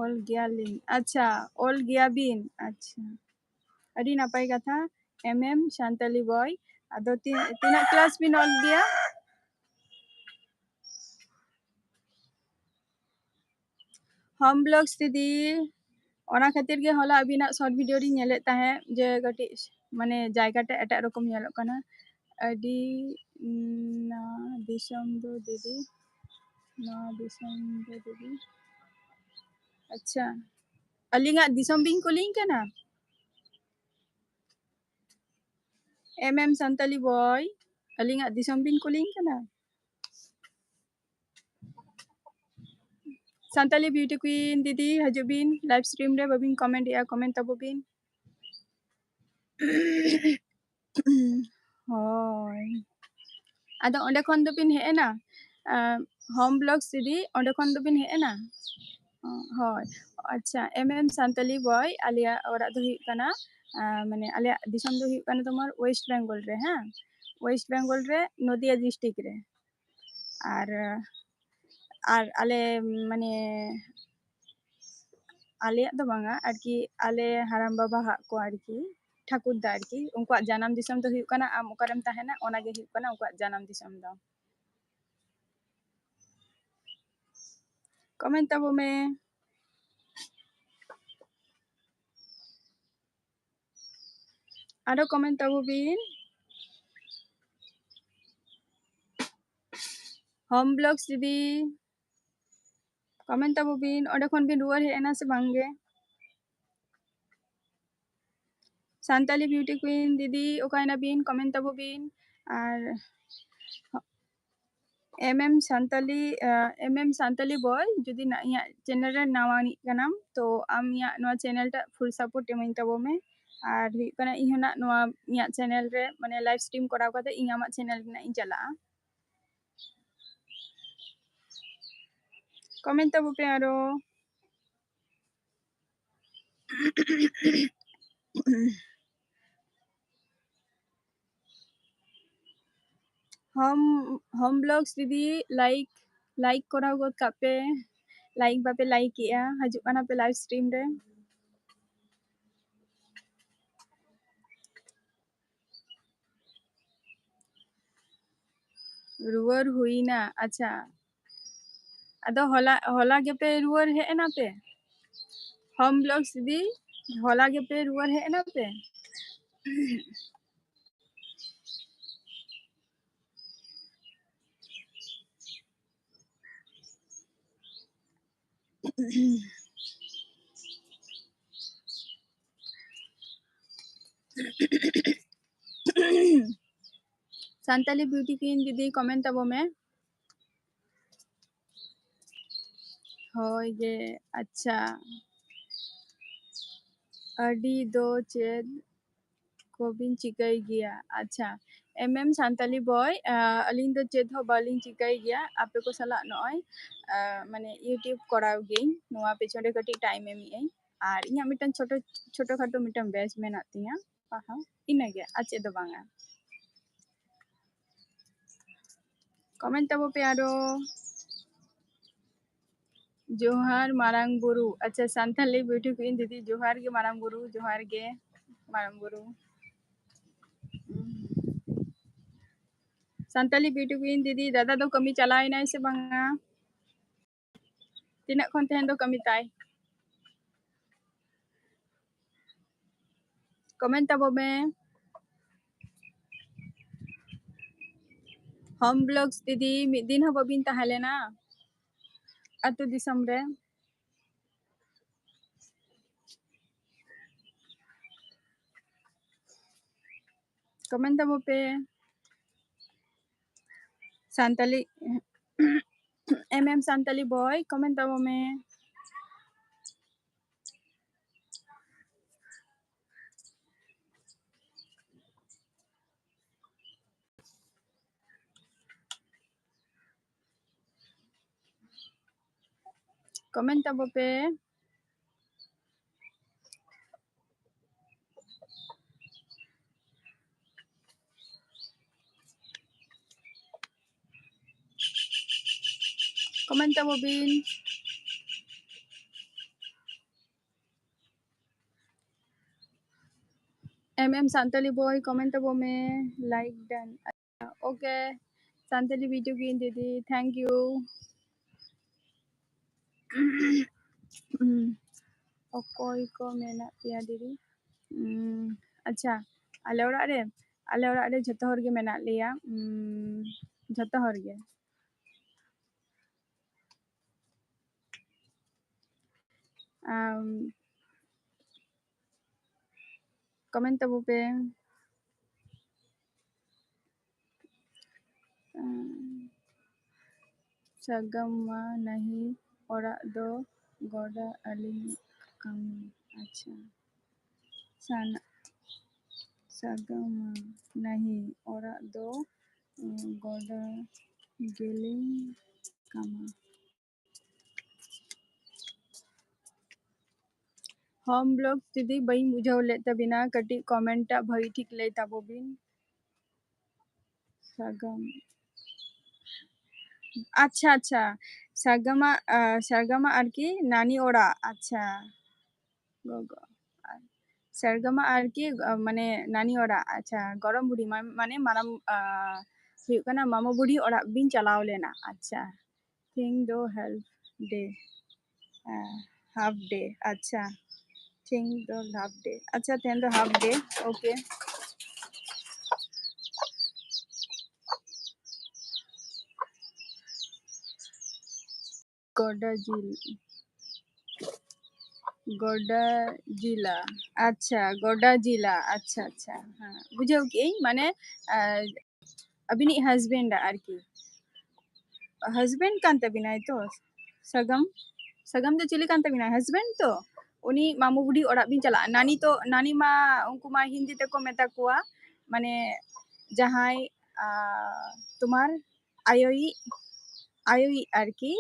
ᱚᱞ ᱜᱮᱭᱟᱞᱤᱧ᱾ ᱟᱪᱪᱷᱟ, ᱚᱞ ᱜᱮᱭᱟ ᱵᱤᱱ᱾ ᱟᱪᱪᱷᱟ, ᱟᱹᱰᱤ ᱱᱟᱯᱟᱭ ᱠᱟᱛᱷᱟ᱾ M M Santali boy, ᱟᱫᱚ ᱛᱤ-, ᱛᱤᱱᱟᱹᱜ class ᱵᱤᱱ ᱚᱞ ᱜᱮᱭᱟ? Home Vlogs ᱫᱤᱫᱤ, ᱚᱱᱟ ᱠᱷᱟᱹᱛᱤᱨ ᱜᱮ ᱦᱚᱞᱟ ᱟᱹᱵᱤᱱᱟᱜ short video ᱨᱤᱧ ᱧᱮᱞᱮᱫ ᱛᱟᱦᱮᱸᱫ, ᱡᱮ ᱠᱟᱹᱴᱤᱡ ᱢᱟᱱᱮ ᱡᱟᱭᱜᱟ ᱴᱟᱜ ᱮᱴᱟᱜ ᱨᱚᱠᱚᱢ ᱧᱮᱞᱚᱜ ᱠᱟᱱᱟ᱾ ᱟᱹᱰᱤ, ᱩᱸ, ᱱᱚᱣᱟ ᱫᱤᱥᱚᱢ ᱫᱚ ᱫᱤᱫᱤ, ᱱᱚᱣᱟ ᱫᱤᱥᱚᱢ ᱫᱚ ᱫᱤᱫᱤ᱾ ᱟᱪᱪᱷᱟ, ᱟᱹᱞᱤᱧᱟᱜ ᱫᱤᱥᱚᱢ ᱵᱤᱱ ᱠᱩᱞᱤᱧ ᱠᱟᱱᱟ? M M Santali boy, ᱟᱹᱞᱤᱧᱟᱜ ᱫᱤᱥᱚᱢ ᱵᱤᱱ ᱠᱩᱞᱤᱧ ᱠᱟᱱᱟ? Santali Beauty Queen ᱫᱤᱫᱤ, ᱦᱤᱡᱩᱜ ᱵᱤᱱ live stream ᱨᱮ, ᱵᱟᱵᱤᱱ comment ᱮᱜᱼᱟ, comment ᱛᱟᱵᱚ ᱵᱤᱱ᱾ ᱦᱳᱭ, ᱟᱫᱚ ᱚᱸᱰᱮ ᱠᱷᱚᱱ ᱫᱚᱵᱤᱱ ᱦᱮᱡ ᱮᱱᱟ, ᱟᱸ, Home Vlogs ᱫᱤᱫᱤ, ᱚᱸᱰᱮ ᱠᱷᱚᱱ ᱫᱚᱵᱤᱱ ᱦᱮᱡ ᱮᱱᱟ? ᱚ, ᱦᱳᱭ, ᱟᱪᱪᱷᱟ, M M Santali boy, ᱟᱞᱮᱭᱟᱜ ᱚᱲᱟᱜ ᱫᱚ ᱦᱩᱭᱩᱜ ᱠᱟᱱᱟ, ᱟᱸ, ᱢᱟᱱᱮ ᱟᱞᱮᱭᱟᱜ ᱫᱤᱥᱚᱢ ᱫᱚ ᱦᱩᱭᱩᱜ ᱠᱟᱱᱟ ᱛᱳᱢᱟᱨ West Bengal ᱨᱮ, ᱦᱮᱸ, West Bengal ᱨᱮ ᱱᱚᱫᱤᱭᱟ district ᱨᱮ᱾ ᱟᱨ, ᱟᱨ ᱟᱞᱮ ᱢᱟᱱᱮ ᱟᱞᱮᱭᱟᱜ ᱫᱚ ᱵᱟᱝᱟ ᱟᱨᱠᱤ, ᱟᱞᱮ ᱦᱟᱲᱟᱢ ᱵᱟᱵᱟ ᱦᱟᱜ ᱠᱚ ᱟᱨᱠᱤ, ᱴᱷᱟᱹᱠᱩᱨ ᱫᱟ ᱟᱨᱠᱤ, ᱩᱱᱠᱩᱣᱟᱜ ᱡᱟᱱᱟᱢ ᱫᱤᱥᱚᱢ ᱫᱚ ᱦᱩᱭᱩᱜ ᱠᱟᱱᱟ, ᱟᱢ ᱚᱠᱟᱨᱮᱢ ᱛᱟᱦᱮᱱᱟ, ᱚᱱᱟ ᱜᱮ ᱦᱩᱭᱩᱜ ᱠᱟᱱᱟ ᱩᱱᱠᱩᱣᱟᱜ ᱡᱟᱱᱟᱢ ᱫᱤᱥᱚᱢ ᱫᱚ᱾ Comment ᱛᱟᱵᱚ ᱢᱮ᱾ ᱟᱨᱚ comment ᱛᱟᱵᱚ ᱵᱤᱱ᱾ Home Vlogs ᱫᱤᱫᱤ, comment ᱛᱟᱵᱚ ᱵᱤᱱ, ᱚᱸᱰᱮ ᱠᱷᱚᱱ ᱵᱤᱱ ᱨᱩᱣᱟᱹᱲ ᱦᱮᱡ ᱮᱱᱟ ᱥᱮ ᱵᱟᱝ ᱜᱮ? Santali Beauty Queen ᱫᱤᱫᱤ, ᱚᱠᱟᱭᱮᱱᱟ ᱵᱤᱱ? Comment ᱛᱟᱵᱚ ᱵᱤᱱ᱾ ᱟᱨ ᱮᱢ ᱮᱢ ᱥᱟᱱᱛᱟᱞᱤ, ᱮᱢ ᱮᱢ ᱥᱟᱱᱛᱟᱞᱤ ᱵᱚᱭ, ᱡᱩᱫᱤ ᱱᱟ-, ᱤᱧᱟᱹᱜ ᱪᱮᱱᱮᱞ ᱨᱮ ᱱᱟᱣᱟ ᱱᱤᱡ ᱠᱟᱱᱟᱢ, ᱛᱚ ᱟᱢ ᱤᱧᱟᱹᱜ ᱱᱚᱣᱟ ᱪᱮᱱᱮᱞ ᱴᱟᱜ ᱯᱷᱩᱞ ᱥᱟᱯᱳᱨᱴ ᱮᱢᱟᱹᱧ ᱛᱟᱵᱚ ᱢᱮ᱾ ᱟᱨ ᱦᱩᱭᱩᱜ ᱠᱟᱱᱟ, ᱤᱧ ᱦᱚᱸ ᱱᱟᱜ ᱱᱚᱣᱟ ᱤᱧᱟᱹᱜ ᱪᱮᱱᱮᱞ ᱨᱮ, ᱢᱟᱱᱮ, ᱞᱟᱭᱤᱵᱷ ᱥᱴᱨᱤᱢ ᱠᱚᱨᱟᱣ ᱠᱟᱛᱮ ᱤᱧ ᱟᱢᱟᱜ ᱪᱮᱱᱮᱞ ᱨᱮᱱᱟᱜ ᱤᱧ ᱪᱟᱞᱟᱜᱼᱟ᱾ ᱠᱚᱢᱮᱱᱴ ᱛᱟᱵᱚ ᱯᱮ ᱟᱨᱚ᱾ ᱦᱳᱢ, ᱦᱳᱢ ᱵᱞᱚᱜᱥ ᱫᱤᱫᱤ, ᱞᱟᱭᱤᱠ, ᱞᱟᱭᱤᱠ ᱠᱚᱨᱟᱣ ᱜᱚᱫ ᱠᱟᱜ ᱯᱮ᱾ ᱞᱟᱭᱤᱠ ᱵᱟᱯᱮ ᱞᱟᱭᱤᱠ ᱮᱜᱼᱟ, ᱦᱤᱡᱩᱜ ᱠᱟᱱᱟ ᱯᱮ ᱞᱟᱭᱤᱵᱷ ᱥᱴᱨᱤᱢ ᱨᱮ᱾ ᱨᱩᱣᱟᱹᱲ ᱦᱩᱭᱱᱟ, ᱟᱪᱪᱷᱟ᱾ ᱟᱫᱚ ᱦᱚᱞᱟ, ᱦᱚᱞᱟ ᱜᱮᱯᱮ ᱨᱩᱣᱟᱹᱲ ᱦᱮᱡ ᱮᱱᱟ ᱯᱮ? ᱦᱳᱢ ᱵᱞᱚᱜᱥ ᱫᱤᱫᱤ, ᱦᱚᱞᱟ ᱜᱮᱯᱮ ᱨᱩᱣᱟᱹᱲ ᱦᱮᱡ ᱮᱱᱟ ᱯᱮ? ᱥᱟᱱᱛᱟᱞᱤ ᱵᱤᱭᱩᱴᱤ ᱠᱩᱭᱤᱱ ᱫᱤᱫᱤ, ᱠᱚᱢᱮᱱᱴ ᱛᱟᱵᱚ ᱢᱮ᱾ ᱦᱳᱭ ᱜᱮ, ᱟᱪᱪᱷᱟ᱾ ᱟᱹᱰᱤ ᱫᱚ ᱪᱮᱫ ᱠᱚᱵᱤᱱ ᱪᱤᱠᱟᱹᱭ ᱜᱮᱭᱟ? ᱟᱪᱪᱷᱟ, ᱮᱢ ᱮᱢ ᱥᱟᱱᱛᱟᱞᱤ ᱵᱚᱭ, ᱟᱹᱞᱤᱧ ᱫᱚ ᱪᱮᱫ ᱦᱚᱸ ᱵᱟᱹᱞᱤᱧ ᱪᱤᱠᱟᱹᱭ ᱜᱮᱭᱟ᱾ ᱟᱯᱮ ᱠᱚ ᱥᱟᱞᱟᱜ ᱱᱚᱜᱼᱚᱭ, ᱢᱟᱱᱮ, YouTube ᱠᱚᱨᱟᱣ ᱜᱮᱭᱟᱹᱧ, ᱱᱚᱣᱟ ᱯᱮᱪᱷᱚᱱ ᱨᱮ ᱠᱟᱹᱴᱤᱡ ᱴᱟᱭᱤᱢ ᱮᱢᱮᱜ ᱟᱹᱧ᱾ ᱟᱨ ᱤᱧᱟᱹᱜ ᱢᱤᱫᱴᱟᱝ ᱪᱷᱳᱴᱳ, ᱪᱷᱳᱴᱳ ᱠᱷᱟᱴᱳ ᱢᱤᱫᱴᱟᱝ ᱵᱮᱪ ᱢᱮᱱᱟᱜ ᱛᱤᱧᱟᱹ ᱯᱟᱲᱦᱟᱣ, ᱤᱱᱟᱹᱜᱮ, ᱟᱨ ᱪᱮᱫ ᱫᱚ ᱵᱟᱝᱟ᱾ ᱠᱚᱢᱮᱱᱴ ᱛᱟᱵᱚ ᱯᱮ ᱟᱨᱚ᱾ ᱡᱚᱦᱟᱨ ᱢᱟᱨᱟᱝ ᱵᱩᱨᱩ᱾ ᱟᱪᱪᱷᱟ, ᱥᱟᱱᱛᱟᱞᱤ ᱵᱤᱭᱩᱴᱤ ᱠᱩᱭᱤᱱ ᱫᱤᱫᱤ, ᱡᱚᱦᱟᱨ ᱜᱮ ᱢᱟᱨᱟᱝ ᱵᱩᱨᱩ, ᱡᱚᱦᱟᱨ ᱜᱮ ᱢᱟᱨᱟᱝ ᱵᱩᱨᱩ᱾ ᱥᱟᱱᱛᱟᱞᱤ ᱵᱤᱭᱩᱴᱤ ᱠᱩᱭᱤᱱ ᱫᱤᱫᱤ, ᱫᱟᱫᱟ ᱫᱚ ᱠᱟᱹᱢᱤ ᱪᱟᱞᱟᱣ ᱮᱱᱟᱭ ᱥᱮ ᱵᱟᱝᱟ? ᱛᱤᱱᱟᱹᱜ ᱠᱷᱚᱱ ᱛᱮᱦᱮᱧ ᱫᱚ ᱠᱟᱹᱢᱤ ᱛᱟᱭ? ᱠᱚᱢᱮᱱᱴ ᱛᱟᱵᱚ ᱢᱮ᱾ ᱦᱳᱢ ᱵᱞᱚᱜᱥ ᱫᱤᱫᱤ, ᱢᱤᱫ ᱫᱤᱱ ᱦᱚᱸ ᱵᱟᱹᱵᱤᱱ ᱛᱟᱦᱮᱸ ᱞᱮᱱᱟ ᱟᱹᱛᱩ ᱫᱤᱥᱚᱢ ᱨᱮ? ᱠᱚᱢᱮᱱᱴ ᱛᱟᱵᱚ ᱯᱮ᱾ ᱥᱟᱱᱛᱟᱞᱤ, ᱮᱢ ᱮᱢ ᱥᱟᱱᱛᱟᱞᱤ ᱵᱚᱭ, comment ᱛᱟᱵᱚ ᱢᱮ᱾ Comment ᱛᱟᱵᱚ ᱯᱮ᱾ Comment ᱛᱟᱵᱚ ᱵᱤᱱ᱾ ᱮᱢ ᱮᱢ ᱥᱟᱱᱛᱟᱞᱤ ᱵᱚᱭ, comment ᱛᱟᱵᱚ ᱢᱮ, like done᱾ Okay, Santali video ᱜᱮ ᱫᱤᱫᱤ, thank you᱾ ᱚᱠᱚᱭ ᱠᱚ ᱢᱮᱱᱟᱜ ᱯᱮᱭᱟ ᱫᱤᱫᱤ? ᱩᱸ, ᱟᱪᱪᱷᱟ, ᱟᱞᱮ ᱚᱲᱟᱜ ᱨᱮ, ᱟᱞᱮ ᱚᱲᱟᱜ ᱨᱮ ᱡᱷᱚᱛᱚ ᱦᱚᱲ ᱜᱮ ᱢᱮᱱᱟᱜ ᱞᱮᱭᱟ, ᱩᱸ, ᱡᱷᱚᱛᱚ ᱦᱚᱲ ᱜᱮ᱾ ᱟᱢ, comment ᱛᱟᱵᱚ ᱯᱮ᱾ ᱟᱢ, ᱥᱟᱜᱟᱢᱟ ᱱᱟᱹᱦᱤ ᱚᱲᱟᱜ ᱫᱚ ᱜᱚᱰᱟ ᱟᱹᱞᱤᱧ ᱠᱟᱹᱢᱤ᱾ ᱟᱪᱪᱷᱟ᱾ ᱥᱟᱱᱟ-, ᱥᱟᱜᱟᱢᱟ ᱱᱟᱹᱦᱤ ᱚᱲᱟᱜ ᱫᱚ, ᱩᱸ, ᱜᱚᱰᱟ ᱜᱮᱞᱤᱧ ᱠᱟᱢᱟ᱾ Home vlog ᱫᱤᱫᱤ, ᱵᱟᱹᱧ ᱵᱩᱡᱷᱟᱹᱣ ᱞᱮᱫ ᱛᱟᱵᱤᱱᱟ, ᱠᱟᱹᱴᱤᱡ comment ᱴᱟᱜ ᱵᱷᱟᱹᱜᱤ ᱴᱷᱤᱠ ᱞᱟᱹᱭ ᱛᱟᱵᱚ ᱵᱤᱱ᱾ ᱥᱟᱜᱟᱢ, ᱟᱪᱪᱷᱟ, ᱟᱪᱪᱷᱟ, ᱥᱟᱨᱜᱟᱢᱟ, ᱟ, ᱥᱟᱨᱜᱟᱢᱟ ᱟᱨᱠᱤ ᱱᱟᱱᱤ ᱚᱲᱟᱜ, ᱟᱪᱪᱷᱟ, ᱜᱚᱜᱚ, ᱥᱟᱨᱜᱟᱢᱟ ᱟᱨᱠᱤ, ᱟ, ᱢᱟᱱᱮ ᱱᱟᱱᱤ ᱚᱲᱟᱜ, ᱟᱪᱪᱷᱟ, ᱜᱚᱲᱚᱢ ᱵᱩᱰᱷᱤ, ᱢᱟ-, ᱢᱟᱱᱮ ᱢᱟᱨᱟᱝ, ᱟ, ᱦᱩᱭᱩᱜ ᱠᱟᱱᱟ ᱢᱟᱢᱟ ᱵᱩᱰᱷᱤ ᱚᱲᱟᱜ ᱵᱤᱱ ᱪᱟᱞᱟᱣ ᱞᱮᱱᱟ, ᱟᱪᱪᱷᱟ᱾ ᱛᱮᱦᱮᱧ ᱫᱚ half day, ᱦᱮᱸ, half day, ᱟᱪᱪᱷᱟ᱾ ᱛᱮᱦᱮᱧ ᱫᱚ half day, ᱟᱪᱪᱷᱟ, ᱛᱮᱦᱮᱧ ᱫᱚ half day, okay᱾ ᱜᱚᱰᱟ ᱡᱤᱞ, ᱜᱚᱰᱟ ᱡᱤᱞᱟ, ᱟᱪᱪᱷᱟ, ᱜᱚᱰᱟ ᱡᱤᱞᱟ, ᱟᱪᱪᱷᱟ, ᱟᱪᱪᱷᱟ, ᱦᱮᱸ, ᱵᱩᱡᱷᱟᱹᱣ ᱠᱮᱜ ᱟᱹᱧ, ᱢᱟᱱᱮ, ᱟᱨ ᱟᱹᱵᱤᱱᱤᱡ ᱦᱟᱡᱵᱮᱱᱰ ᱟᱨᱠᱤ, ᱦᱟᱡᱵᱮᱱᱰ ᱠᱟᱱ ᱛᱟᱹᱵᱤᱱᱟᱭ ᱛᱚ? ᱥᱟᱜᱟᱢ, ᱥᱟᱜᱟᱢ ᱫᱚ ᱪᱤᱞᱤ ᱠᱟᱱ ᱛᱟᱹᱵᱤᱱᱟᱭ? ᱦᱟᱡᱵᱮᱱᱰ ᱛᱚ? ᱩᱱᱤ ᱢᱟᱢᱩ ᱵᱩᱰᱷᱤ ᱚᱲᱟᱜ ᱵᱤᱱ ᱪᱟᱞᱟᱜᱼᱟ᱾ ᱱᱟᱱᱤ ᱛᱚ, ᱱᱟᱱᱤ ᱢᱟ, ᱩᱱᱠᱩ ᱢᱟ ᱦᱤᱱᱫᱤ ᱛᱮᱠᱚ ᱢᱮᱛᱟ ᱠᱚᱣᱟ, ᱢᱟᱱᱮ ᱡᱟᱦᱟᱸᱭ ᱟᱨ ᱛᱳᱢᱟᱨ ᱟᱭᱳᱭᱤᱡ, ᱟᱭᱳᱭᱤᱡ ᱟᱨᱠᱤ,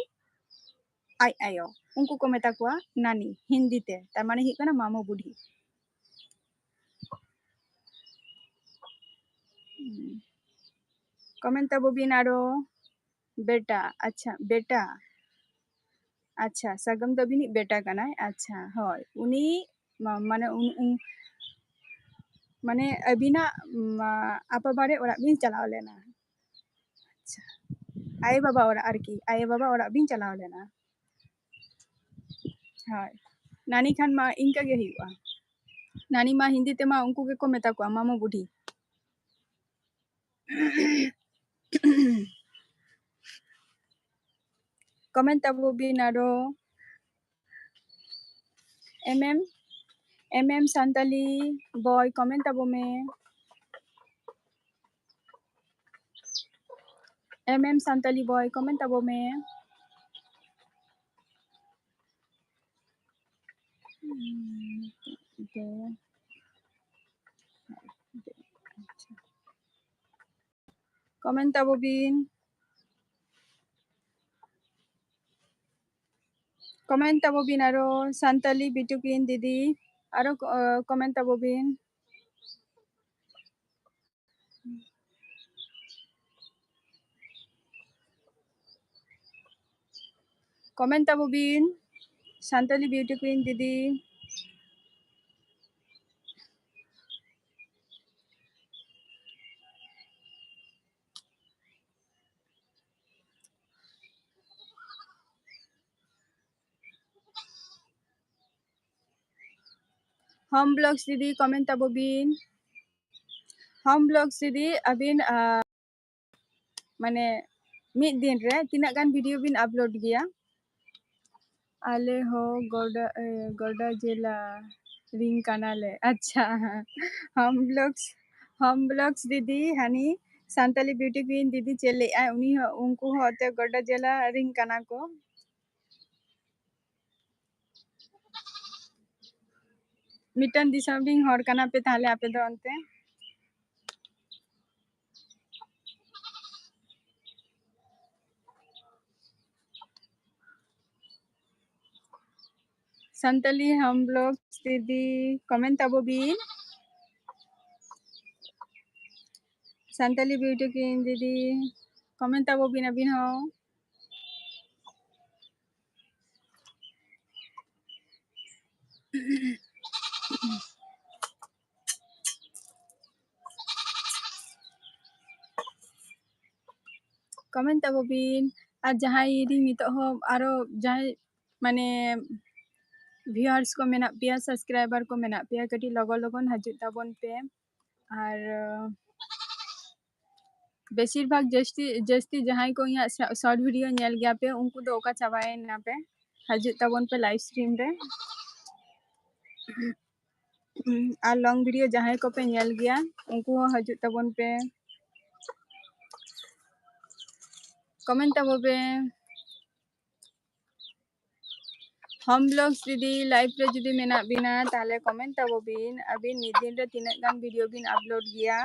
ᱟᱡ ᱟᱭᱳ, ᱩᱱᱠᱩ ᱠᱚ ᱢᱮᱛᱟ ᱠᱚᱣᱟ ᱱᱟᱱᱤ ᱦᱤᱱᱫᱤ ᱛᱮ, ᱛᱟᱨ ᱢᱟᱱᱮ ᱦᱩᱭᱩᱜ ᱠᱟᱱᱟ ᱢᱟᱢᱩ ᱵᱩᱰᱷᱤ᱾ ᱠᱚᱢᱮᱱᱴ ᱛᱟᱵᱚ ᱵᱤᱱ ᱟᱨᱚ, ᱵᱮᱴᱟ, ᱟᱪᱪᱷᱟ, ᱵᱮᱴᱟ, ᱟᱪᱪᱷᱟ, ᱥᱟᱜᱟᱢ ᱫᱚ ᱟᱹᱵᱤᱱᱤᱡ ᱵᱮᱴᱟ ᱠᱟᱱᱟᱭ, ᱟᱪᱪᱷᱟ, ᱦᱳᱭ, ᱩᱱᱤ ᱢᱟ-, ᱢᱟᱱᱮ ᱩᱱ-, ᱩᱱ-, ᱢᱟᱱᱮ ᱟᱹᱵᱤᱱᱟᱜ, ᱢᱟ, ᱟᱯᱟ ᱵᱟᱨᱮ ᱚᱲᱟᱜ ᱵᱤᱱ ᱪᱟᱞᱟᱣ ᱞᱮᱱᱟ᱾ ᱟᱪᱪᱷᱟ, ᱟᱭᱳ ᱵᱟᱵᱟ ᱚᱲᱟᱜ ᱟᱨᱠᱤ, ᱟᱭᱳ ᱵᱟᱵᱟ ᱚᱲᱟᱜ ᱵᱤᱱ ᱪᱟᱞᱟᱣ ᱞᱮᱱᱟ᱾ ᱦᱳᱭ, ᱱᱟᱹᱱᱤ ᱠᱷᱟᱱ ᱢᱟ ᱤᱱᱠᱟᱹ ᱜᱮ ᱦᱩᱭᱩᱜᱼᱟ᱾ ᱱᱟᱹᱱᱤ ᱢᱟ ᱦᱤᱱᱫᱤ ᱛᱮᱢᱟ ᱩᱱᱠᱩ ᱜᱮᱠᱚ ᱢᱮᱛᱟ ᱠᱚᱣᱟ ᱢᱟᱢᱚ ᱵᱩᱰᱷᱤ᱾ ᱠᱚᱢᱮᱱᱴ ᱛᱟᱵᱚ ᱵᱤᱱ ᱟᱨᱚ᱾ ᱮᱢ ᱮᱢ, ᱮᱢ ᱮᱢ ᱥᱟᱱᱛᱟᱞᱤ ᱵᱚᱭ, ᱠᱚᱢᱮᱱᱴ ᱛᱟᱵᱚ ᱢᱮ᱾ ᱮᱢ ᱮᱢ ᱥᱟᱱᱛᱟᱞᱤ ᱵᱚᱭ, ᱠᱚᱢᱮᱱᱴ ᱛᱟᱵᱚ ᱢᱮ᱾ ᱠᱚᱢᱮᱱᱴ ᱛᱟᱵᱚ ᱵᱤᱱ᱾ ᱠᱚᱢᱮᱱᱴ ᱛᱟᱵᱚ ᱵᱤᱱ ᱟᱨᱚ, ᱥᱟᱱᱛᱟᱞᱤ ᱵᱤᱴᱩ ᱠᱤᱱ ᱫᱤᱫᱤ, ᱟᱨᱚ ᱠᱚ-, ᱠᱚᱢᱮᱱᱴ ᱛᱟᱵᱚ ᱵᱤᱱ᱾ ᱠᱚᱢᱮᱱᱴ ᱛᱟᱵᱚ ᱵᱤᱱ, ᱥᱟᱱᱛᱟᱞᱤ ᱵᱤᱣᱴᱤ ᱠᱩᱭᱤᱱ ᱫᱤᱫᱤ᱾ ᱦᱳᱢ ᱵᱞᱚᱜᱥ ᱫᱤᱫᱤ, ᱠᱚᱢᱮᱱᱴ ᱛᱟᱵᱚ ᱵᱤᱱ᱾ ᱦᱳᱢ ᱵᱞᱚᱜᱥ ᱫᱤᱫᱤ, ᱟᱹᱵᱤᱱ, ᱟ, ᱢᱟᱱᱮ, ᱢᱤᱫ ᱫᱤᱱ ᱨᱮ ᱛᱤᱱᱟᱹᱜ ᱜᱟᱱ ᱵᱷᱤᱰᱤᱭᱳ ᱵᱤᱱ ᱟᱯᱞᱳᱰ ᱜᱮᱭᱟ? ᱟᱞᱮ ᱦᱚᱸ ᱜᱚᱰᱟ, ᱮ, ᱜᱚᱰᱟ ᱡᱮᱞᱟ ᱨᱤᱱ ᱠᱟᱱᱟᱞᱮ᱾ ᱟᱪᱪᱷᱟ, ᱦᱳᱢ ᱵᱞᱚᱜᱥ, ᱦᱳᱢ ᱵᱞᱚᱜᱥ ᱫᱤᱫᱤ, ᱦᱟᱱᱤ ᱥᱟᱱᱛᱟᱞᱤ beauty queen ᱫᱤᱫᱤ ᱪᱮᱫ ᱞᱟᱹᱭᱮᱫᱼᱟᱭ? ᱩᱱᱤ ᱦᱚᱸ, ᱩᱱᱠᱩ ᱦᱚᱸ ᱚᱱᱛᱮ ᱜᱚᱰᱟ ᱡᱮᱞᱟ ᱨᱤᱱ ᱠᱟᱱᱟ ᱠᱚ᱾ ᱢᱤᱫᱴᱟᱝ ᱫᱤᱥᱚᱢ ᱨᱤᱱ ᱦᱚᱲ ᱠᱟᱱᱟ ᱯᱮ ᱛᱟᱦᱞᱮ ᱟᱯᱮ ᱫᱚ ᱚᱱᱛᱮ᱾ ᱥᱟᱱᱛᱟᱞᱤ ᱦᱟᱢ ᱵᱞᱚᱜ ᱫᱤᱫᱤ comment ᱛᱟᱵᱚ ᱵᱤᱱ᱾ ᱥᱟᱱᱛᱟᱞᱤ beauty queen ᱫᱤᱫᱤ comment ᱛᱟᱵᱚ ᱵᱤᱱ ᱟᱹᱵᱤᱱ ᱦᱚᱸ᱾ comment ᱛᱟᱵᱚ ᱵᱤᱱ᱾ ᱟᱨ ᱡᱟᱦᱟᱸᱭ ᱨᱤᱱ ᱱᱤᱛᱚᱜ ᱦᱚᱸ ᱟᱨᱚ ᱡᱟᱦᱟᱸᱭ ᱢᱟᱱᱮ viewers ᱠᱚ ᱢᱮᱱᱟᱜ ᱯᱮᱭᱟ, subscriber ᱠᱚ ᱢᱮᱱᱟᱜ ᱯᱮᱭᱟ, ᱠᱟᱹᱴᱤᱡ ᱞᱚᱜᱚᱱ ᱞᱚᱜᱚᱱ ᱦᱤᱡᱩᱜ ᱛᱟᱵᱚᱱ ᱯᱮ᱾ ᱟᱨ ᱵᱮᱥᱤᱨ ᱵᱷᱟᱜᱽ ᱡᱟᱹᱥᱛᱤ ᱡᱟᱹᱥᱛᱤ ᱡᱟᱦᱟᱸᱭ ᱠᱚ ᱤᱧᱟᱹᱜ short video ᱧᱮᱞ ᱜᱮᱭᱟ ᱯᱮ, ᱩᱱᱠᱩ ᱫᱚ ᱚᱠᱟ ᱪᱟᱵᱟᱭᱮᱱᱟ ᱯᱮ? ᱦᱤᱡᱩᱜ ᱛᱟᱵᱚᱱ ᱯᱮ live stream ᱨᱮ᱾ ᱟᱨ long video ᱡᱟᱦᱟᱸᱭ ᱠᱚᱯᱮ ᱧᱮᱞ ᱜᱮᱭᱟ, ᱩᱱᱠᱩ ᱦᱚᱸ ᱦᱤᱡᱩᱜ ᱛᱟᱵᱚᱱ ᱯᱮ, comment ᱛᱟᱵᱚ ᱯᱮ᱾ ᱦᱚᱢ ᱵᱞᱚᱜᱥ ᱫᱤᱫᱤ, live ᱨᱮ ᱡᱩᱫᱤ ᱢᱮᱱᱟᱜ ᱵᱤᱱᱟ, ᱛᱟᱦᱞᱮ comment ᱛᱟᱵᱚ ᱵᱤᱱ, ᱟᱹᱵᱤᱱ ᱢᱤᱫ ᱫᱤᱱ ᱨᱮ ᱛᱤᱱᱟᱹᱜ ᱜᱟᱱ video ᱵᱤᱱ upload ᱜᱮᱭᱟ?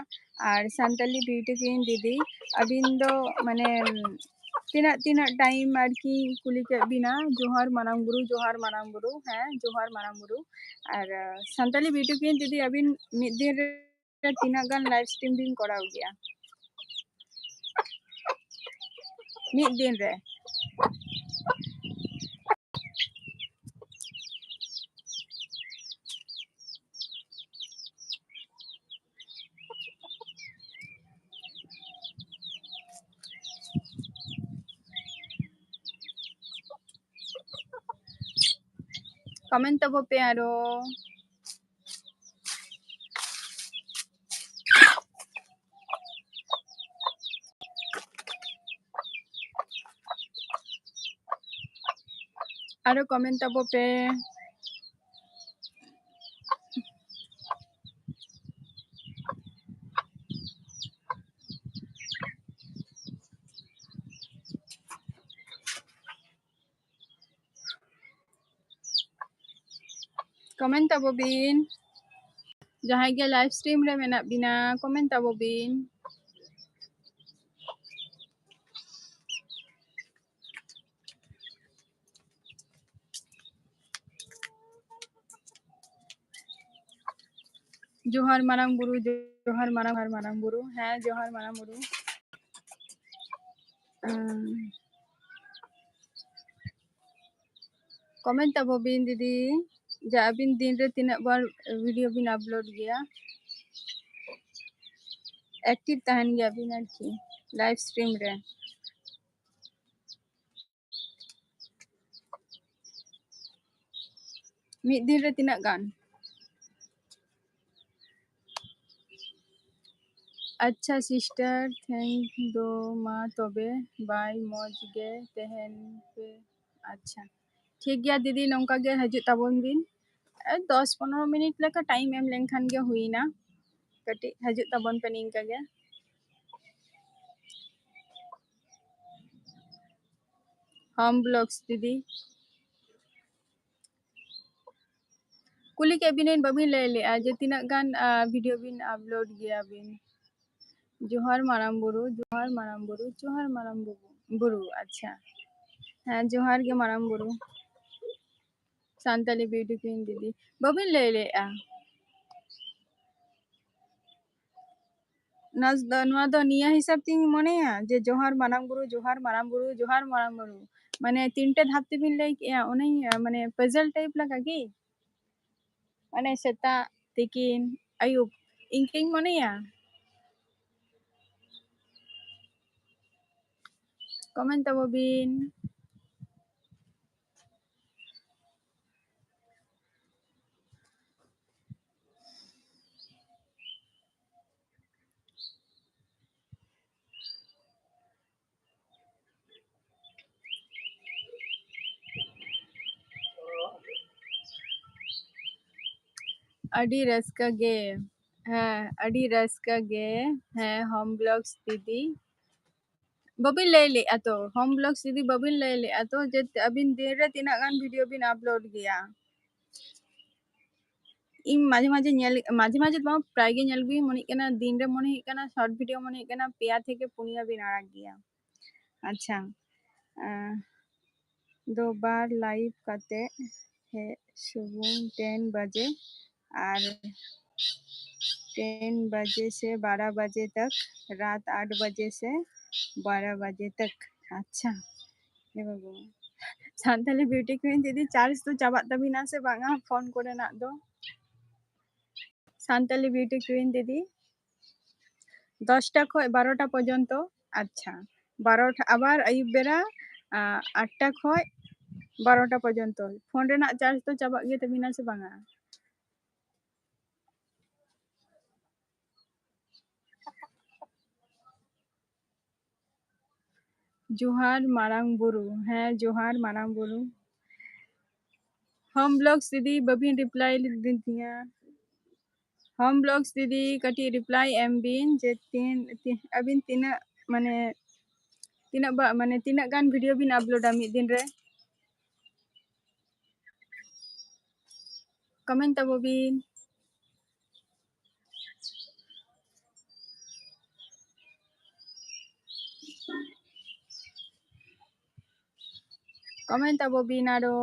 ᱟᱨ ᱥᱟᱱᱛᱟᱞᱤ beauty queen ᱫᱤᱫᱤ, ᱟᱹᱵᱤᱱ ᱫᱚ ᱢᱟᱱᱮ ᱛᱤᱱᱟᱹᱜ, ᱛᱤᱱᱟᱹᱜ time ᱟᱨᱠᱤ ᱠᱩᱞᱤ ᱠᱮᱫ ᱵᱤᱱᱟ? ᱡᱚᱦᱟᱨ ᱢᱟᱨᱟᱝ ᱵᱩᱨᱩ, ᱡᱚᱦᱟᱨ ᱢᱟᱨᱟᱝ ᱵᱩᱨᱩ, ᱦᱮᱸ, ᱡᱚᱦᱟᱨ ᱢᱟᱨᱟᱝ ᱵᱩᱨᱩ᱾ ᱟᱨ, ᱟᱸ, ᱥᱟᱱᱛᱟᱞᱤ beauty queen ᱫᱤᱫᱤ, ᱟᱹᱵᱤᱱ ᱢᱤᱫ ᱫᱤᱱ ᱨᱮ ᱛᱤᱱᱟᱹᱜ ᱜᱟᱱ live stream ᱵᱤᱱ ᱠᱚᱨᱟᱣ ᱜᱮᱭᱟ ᱢᱤᱫ ᱫᱤᱱ ᱨᱮ? comment ᱛᱟᱵᱚ ᱯᱮ ᱟᱨᱚ᱾ ᱟᱨᱚ comment ᱛᱟᱵᱚ ᱯᱮ᱾ Comment ᱛᱟᱵᱚ ᱵᱤᱱ᱾ ᱡᱟᱦᱟᱸᱭ ᱜᱮ live stream ᱨᱮ ᱢᱮᱱᱟᱜ ᱵᱤᱱᱟ, comment ᱛᱟᱵᱚ ᱵᱤᱱ᱾ ᱡᱚᱦᱟᱨ ᱢᱟᱨᱟᱝ ᱵᱩᱨᱩ, ᱡᱚᱦᱟᱨ ᱢᱟᱨᱟᱝ, ᱡᱚᱦᱟᱨ ᱢᱟᱨᱟᱝ ᱵᱩᱨᱩ᱾ ᱦᱮᱸ, ᱡᱚᱦᱟᱨ ᱢᱟᱨᱟᱝ ᱵᱩᱨᱩ᱾ ᱩᱸ, comment ᱛᱟᱵᱚ ᱵᱤᱱ ᱫᱤᱫᱤ, ᱡᱮ ᱟᱹᱵᱤᱱ ᱫᱤᱱ ᱨᱮ ᱛᱤᱱᱟᱹᱜ ᱵᱟᱨ video ᱵᱤᱱ upload ᱜᱮᱭᱟ? Active ᱛᱟᱦᱮᱱ ᱜᱮᱭᱟ ᱵᱤᱱ ᱟᱨᱠᱤ live stream ᱨᱮ? ᱢᱤᱫ ᱫᱤᱱ ᱨᱮ ᱛᱤᱱᱟᱹᱜ ᱜᱟᱱ? ᱟᱪᱪᱷᱟ sister, thank you, ᱢᱟ ᱛᱚᱵᱮ bye, ᱢᱚᱡᱽ ᱜᱮ ᱛᱟᱦᱮᱱ ᱯᱮ᱾ ᱟᱪᱪᱷᱟ, ᱴᱷᱤᱠ ᱜᱮᱭᱟ ᱫᱤᱫᱤ, ᱱᱚᱝᱠᱟ ᱜᱮ ᱦᱤᱡᱩᱜ ᱛᱟᱵᱚᱱ ᱵᱤᱱ᱾ ᱮ, ᱫᱚᱥ ᱯᱚᱱᱨᱚ ᱢᱤᱱᱤᱴ ᱞᱮᱠᱟ time ᱮᱢ ᱞᱮᱱᱠᱷᱟᱱ ᱜᱮ ᱦᱩᱭᱱᱟ᱾ ᱠᱟᱹᱴᱤᱡ ᱦᱤᱡᱩᱜ ᱛᱟᱵᱚᱱ ᱯᱮ ᱱᱤᱝᱠᱟ ᱜᱮ᱾ Home vlogs ᱫᱤᱫᱤ, ᱠᱩᱞᱤ ᱠᱮᱫ ᱵᱤᱱᱟᱹᱧ, ᱵᱟᱹᱵᱤᱱ ᱞᱟᱹᱭ ᱞᱮᱜᱼᱟ ᱡᱮ ᱛᱤᱱᱟᱹᱜ ᱜᱟᱱ, ᱟ, video ᱵᱤᱱ upload ᱜᱮᱭᱟ ᱵᱤᱱ᱾ ᱡᱚᱦᱟᱨ ᱢᱟᱨᱟᱝ ᱵᱩᱨᱩ, ᱡᱚᱦᱟᱨ ᱢᱟᱨᱟᱝ ᱵᱩᱨᱩ, ᱡᱚᱦᱟᱨ ᱢᱟᱨᱟᱝ ᱵᱩᱨᱩ, ᱵᱩᱨᱩ, ᱟᱪᱪᱷᱟ᱾ ᱦᱮᱸ, ᱡᱚᱦᱟᱨ ᱜᱮ ᱢᱟᱨᱟᱝ ᱵᱩᱨᱩ᱾ ᱥᱟᱱᱛᱟᱞᱤ beauty queen ᱫᱤᱫᱤ, ᱵᱟᱹᱵᱤᱱ ᱞᱟᱹᱭ ᱞᱮᱜᱼᱟ᱾ ᱱᱟᱥ ᱫᱚ, ᱱᱚᱣᱟ ᱫᱚ ᱱᱤᱭᱟᱹ ᱦᱤᱥᱟᱹᱵ ᱛᱤᱧ ᱢᱚᱱᱮᱭᱟ ᱡᱮ ᱡᱚᱦᱟᱨ ᱢᱟᱨᱟᱝ ᱵᱩᱨᱩ, ᱡᱚᱦᱟᱨ ᱢᱟᱨᱟᱝ ᱵᱩᱨᱩ, ᱡᱚᱦᱟᱨ ᱢᱟᱨᱟᱝ ᱵᱩᱨᱩ᱾ ᱢᱟᱱᱮ ᱛᱤᱱᱴᱮ ᱫᱷᱟᱯ ᱛᱮᱵᱤᱱ ᱞᱟᱹᱭ ᱠᱮᱜᱼᱟ, ᱚᱱᱮ, ᱢᱟᱱᱮ puzzle type ᱞᱮᱠᱟ ᱜᱮ? ᱢᱟᱱᱮ ᱥᱮᱛᱟᱜ, ᱛᱤᱠᱤᱱ, ᱟᱹᱭᱩᱵ, ᱤᱱᱠᱟᱹᱧ ᱢᱚᱱᱮᱭᱟ᱾ Comment ᱛᱟᱵᱚ ᱵᱤᱱ᱾ ᱟᱹᱰᱤ ᱨᱟᱹᱥᱠᱟᱹ ᱜᱮ᱾ ᱦᱮᱸ, ᱟᱹᱰᱤ ᱨᱟᱹᱥᱠᱟᱹ ᱜᱮ᱾ ᱦᱮᱸ, home vlogs ᱫᱤᱫᱤ᱾ ᱵᱟᱹᱵᱤᱱ ᱞᱟᱹᱭ ᱞᱮᱜᱼᱟ ᱛᱚ, home vlogs ᱡᱩᱫᱤ ᱵᱟᱹᱵᱤᱱ ᱞᱟᱹᱭ ᱞᱮᱜᱼᱟ ᱛᱚ, ᱡᱮ ᱟᱹᱵᱤᱱ ᱫᱤᱱ ᱨᱮ ᱛᱤᱱᱟᱹᱜ ᱜᱟᱱ video ᱵᱤᱱ upload ᱜᱮᱭᱟ? ᱤᱧ ᱢᱟᱡᱷᱮ ᱢᱟᱡᱷᱮ ᱧᱮᱞ, ᱢᱟᱡᱷᱮ ᱢᱟᱡᱷᱮ ᱫᱚ ᱵᱟᱝ, ᱯᱨᱟᱭ ᱜᱮ ᱧᱮᱞ ᱜᱮ ᱢᱚᱱᱮᱜ ᱠᱟᱱᱟ, ᱫᱤᱱ ᱨᱮ ᱢᱚᱱᱮ ᱦᱩᱭᱩᱜ ᱠᱟᱱᱟ, ᱥᱚᱨᱴ ᱵᱷᱤᱰᱤᱭᱳ ᱢᱚᱱᱮ ᱦᱩᱭᱩᱜ ᱠᱟᱱᱟ, ᱯᱮᱭᱟ ᱛᱷᱮᱠᱮ ᱯᱩᱱᱭᱟᱹ ᱵᱤᱱ ᱟᱲᱟᱜ ᱜᱮᱭᱟ᱾ ᱟᱪᱪᱷᱟ, ᱟᱸ, ᱫᱚ ᱵᱟᱨ ᱞᱟᱭᱤᱵᱷ ᱠᱟᱛᱮ ᱦᱮᱡ ᱥᱩᱢᱩᱝ ᱴᱮᱱ ᱵᱟᱡᱮ ᱟᱨ ᱴᱮᱱ ᱵᱟᱡᱮ ᱥᱮ ᱵᱟᱨᱟ ᱵᱟᱡᱮ ᱛᱟᱠ, ᱨᱟᱛ ᱟᱴ ᱵᱟᱡᱮ ᱥᱮ ᱵᱟᱨᱟ ᱵᱟᱡᱮ ᱛᱟᱠ᱾ ᱟᱪᱪᱷᱟ, ᱦᱮ ᱵᱟᱹᱵᱩ, ᱥᱟᱱᱛᱟᱞᱤ ᱵᱤᱭᱩᱴᱤ ᱠᱩᱭᱤᱱ ᱫᱤᱫᱤ, ᱪᱟᱨᱡᱽ ᱫᱚ ᱪᱟᱵᱟᱜ ᱛᱟᱵᱤᱱᱟ ᱥᱮ ᱵᱟᱝᱟ ᱯᱷᱳᱱ ᱠᱚᱨᱮᱱᱟᱜ ᱫᱚ? ᱥᱟᱱᱛᱟᱞᱤ ᱵᱤᱭᱩᱴᱤ ᱠᱩᱭᱤᱱ ᱫᱤᱫᱤ, ᱫᱚᱥᱴᱟ ᱠᱷᱚᱡ ᱵᱟᱨᱚᱴᱟ ᱯᱚᱨᱡᱚᱱᱛᱚ᱾ ᱟᱪᱪᱷᱟ, ᱵᱟᱨᱚᱴᱟ, ᱟᱵᱟᱨ ᱟᱹᱭᱩᱵ ᱵᱮᱲᱟ, ᱟ, ᱟᱴᱴᱟ ᱠᱷᱚᱡ ᱵᱟᱨᱚᱴᱟ ᱯᱚᱨᱡᱚᱱᱛᱚ᱾ ᱯᱷᱳᱱ ᱨᱮᱱᱟᱜ ᱪᱟᱨᱡᱽ ᱫᱚ ᱪᱟᱵᱟᱜ ᱜᱮ ᱛᱟᱹᱵᱤᱱᱟ ᱥᱮ ᱵᱟᱝᱟ? ᱡᱚᱦᱟᱨ ᱢᱟᱨᱟᱝ ᱵᱩᱨᱩ, ᱦᱮᱸ, ᱡᱚᱦᱟᱨ ᱢᱟᱨᱟᱝ ᱵᱩᱨᱩ᱾ ᱦᱳᱢ ᱵᱞᱚᱜᱥ ᱫᱤᱫᱤ, ᱵᱟᱹᱵᱤᱱ ᱨᱤᱯᱞᱟᱭ ᱞᱮᱫᱤᱧᱟ᱾ ᱦᱳᱢ ᱵᱞᱚᱜᱥ ᱫᱤᱫᱤ, ᱠᱟᱹᱴᱤᱡ ᱨᱤᱯᱞᱟᱭ ᱮᱢ ᱵᱤᱱ ᱡᱮ ᱛᱤᱱ, ᱛᱤ-, ᱟᱹᱵᱤᱱ ᱛᱤᱱᱟᱹᱜ, ᱢᱟᱱᱮ, ᱛᱤᱱᱟᱹᱜ ᱵᱟ-, ᱢᱟᱱᱮ, ᱛᱤᱱᱟᱹᱜ ᱜᱟᱱ ᱵᱷᱤᱰᱤᱭᱳ ᱵᱤᱱ ᱟᱯᱞᱳᱰᱟ ᱢᱤᱫ ᱫᱤᱱ ᱨᱮ? ᱠᱚᱢᱮᱱᱴ ᱛᱟᱵᱚ ᱵᱤᱱ᱾ ᱠᱚᱢᱮᱱᱴ ᱛᱟᱵᱚ ᱵᱤᱱ ᱟᱨᱚ᱾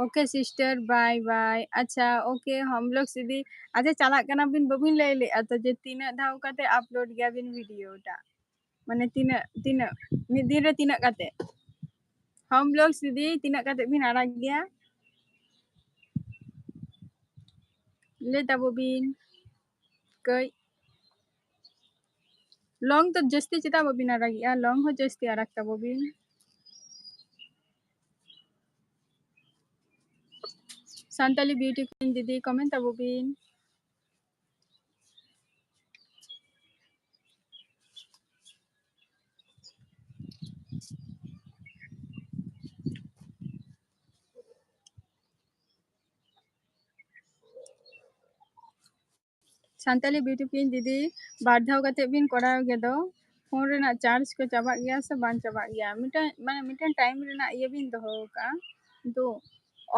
Okay sister, bye bye. ᱟᱪᱪᱷᱟ, okay, ᱦᱳᱢ ᱵᱞᱚᱜᱥ ᱫᱤᱫᱤ, ᱟᱪᱪᱷᱟ, ᱪᱟᱞᱟᱜ ᱠᱟᱱᱟ ᱵᱤᱱ, ᱵᱟᱹᱵᱤᱱ ᱞᱟᱹᱭ ᱞᱮᱫᱼᱟ ᱛᱚ ᱡᱮ ᱛᱤᱱᱟᱹᱜ ᱫᱷᱟᱣ ᱠᱟᱛᱮ ᱟᱯᱞᱳᱰ ᱜᱮᱭᱟ ᱵᱤᱱ ᱵᱷᱤᱰᱤᱭᱳ ᱴᱟ? ᱢᱟᱱᱮ ᱛᱤᱱᱟᱹᱜ, ᱛᱤᱱᱟᱹᱜ, ᱢᱤᱫ ᱫᱤᱱ ᱨᱮ ᱛᱤᱱᱟᱹᱜ ᱠᱟᱛᱮ? ᱦᱳᱢ ᱵᱞᱚᱜᱥ ᱫᱤᱫᱤ, ᱛᱤᱱᱟᱹᱜ ᱠᱟᱛᱮ ᱵᱤᱱ ᱟᱲᱟᱜ ᱜᱮᱭᱟ? ᱞᱟᱹᱭ ᱛᱟᱵᱚ ᱵᱤᱱ ᱠᱟᱹᱡ᱾ ᱞᱚᱝ ᱫᱚ ᱡᱟᱹᱥᱛᱤ ᱪᱮᱫᱟᱜ ᱵᱟᱵᱤᱱ ᱟᱲᱟᱜᱮᱜᱼᱟ? ᱞᱚᱝ ᱦᱚᱸ ᱡᱟᱹᱥᱛᱤ ᱟᱲᱟᱜ ᱛᱟᱵᱚ ᱵᱤᱱ᱾ ᱥᱟᱱᱛᱟᱞᱤ ᱵᱤᱭᱩᱴᱤ ᱠᱩᱭᱤᱱ ᱫᱤᱫᱤ, ᱠᱚᱢᱮᱱᱴ ᱛᱟᱵᱚ ᱵᱤᱱ᱾ ᱥᱟᱱᱛᱟᱞᱤ ᱵᱤᱭᱩᱴᱤ ᱠᱩᱭᱤᱱ ᱫᱤᱫᱤ, ᱵᱟᱨ ᱫᱷᱟᱣ ᱠᱟᱛᱮ ᱵᱤᱱ ᱠᱚᱨᱟᱣ ᱜᱮᱫᱚ᱾ ᱯᱷᱳᱱ ᱨᱮᱱᱟᱜ ᱪᱟᱨᱡᱽ ᱠᱚ ᱪᱟᱵᱟᱜ ᱜᱮᱭᱟ ᱥᱮ ᱵᱟᱝ ᱪᱟᱵᱟᱜ ᱜᱮᱭᱟ? ᱢᱤᱫᱴᱟᱝ, ᱢᱟᱱᱮ, ᱢᱤᱫᱴᱟᱝ ᱴᱟᱭᱤᱢ ᱨᱮᱱᱟᱜ ᱤᱭᱟᱹ ᱵᱤᱱ ᱫᱚᱦᱚ ᱟᱠᱟᱫᱼᱟ, ᱠᱤᱱᱛᱩ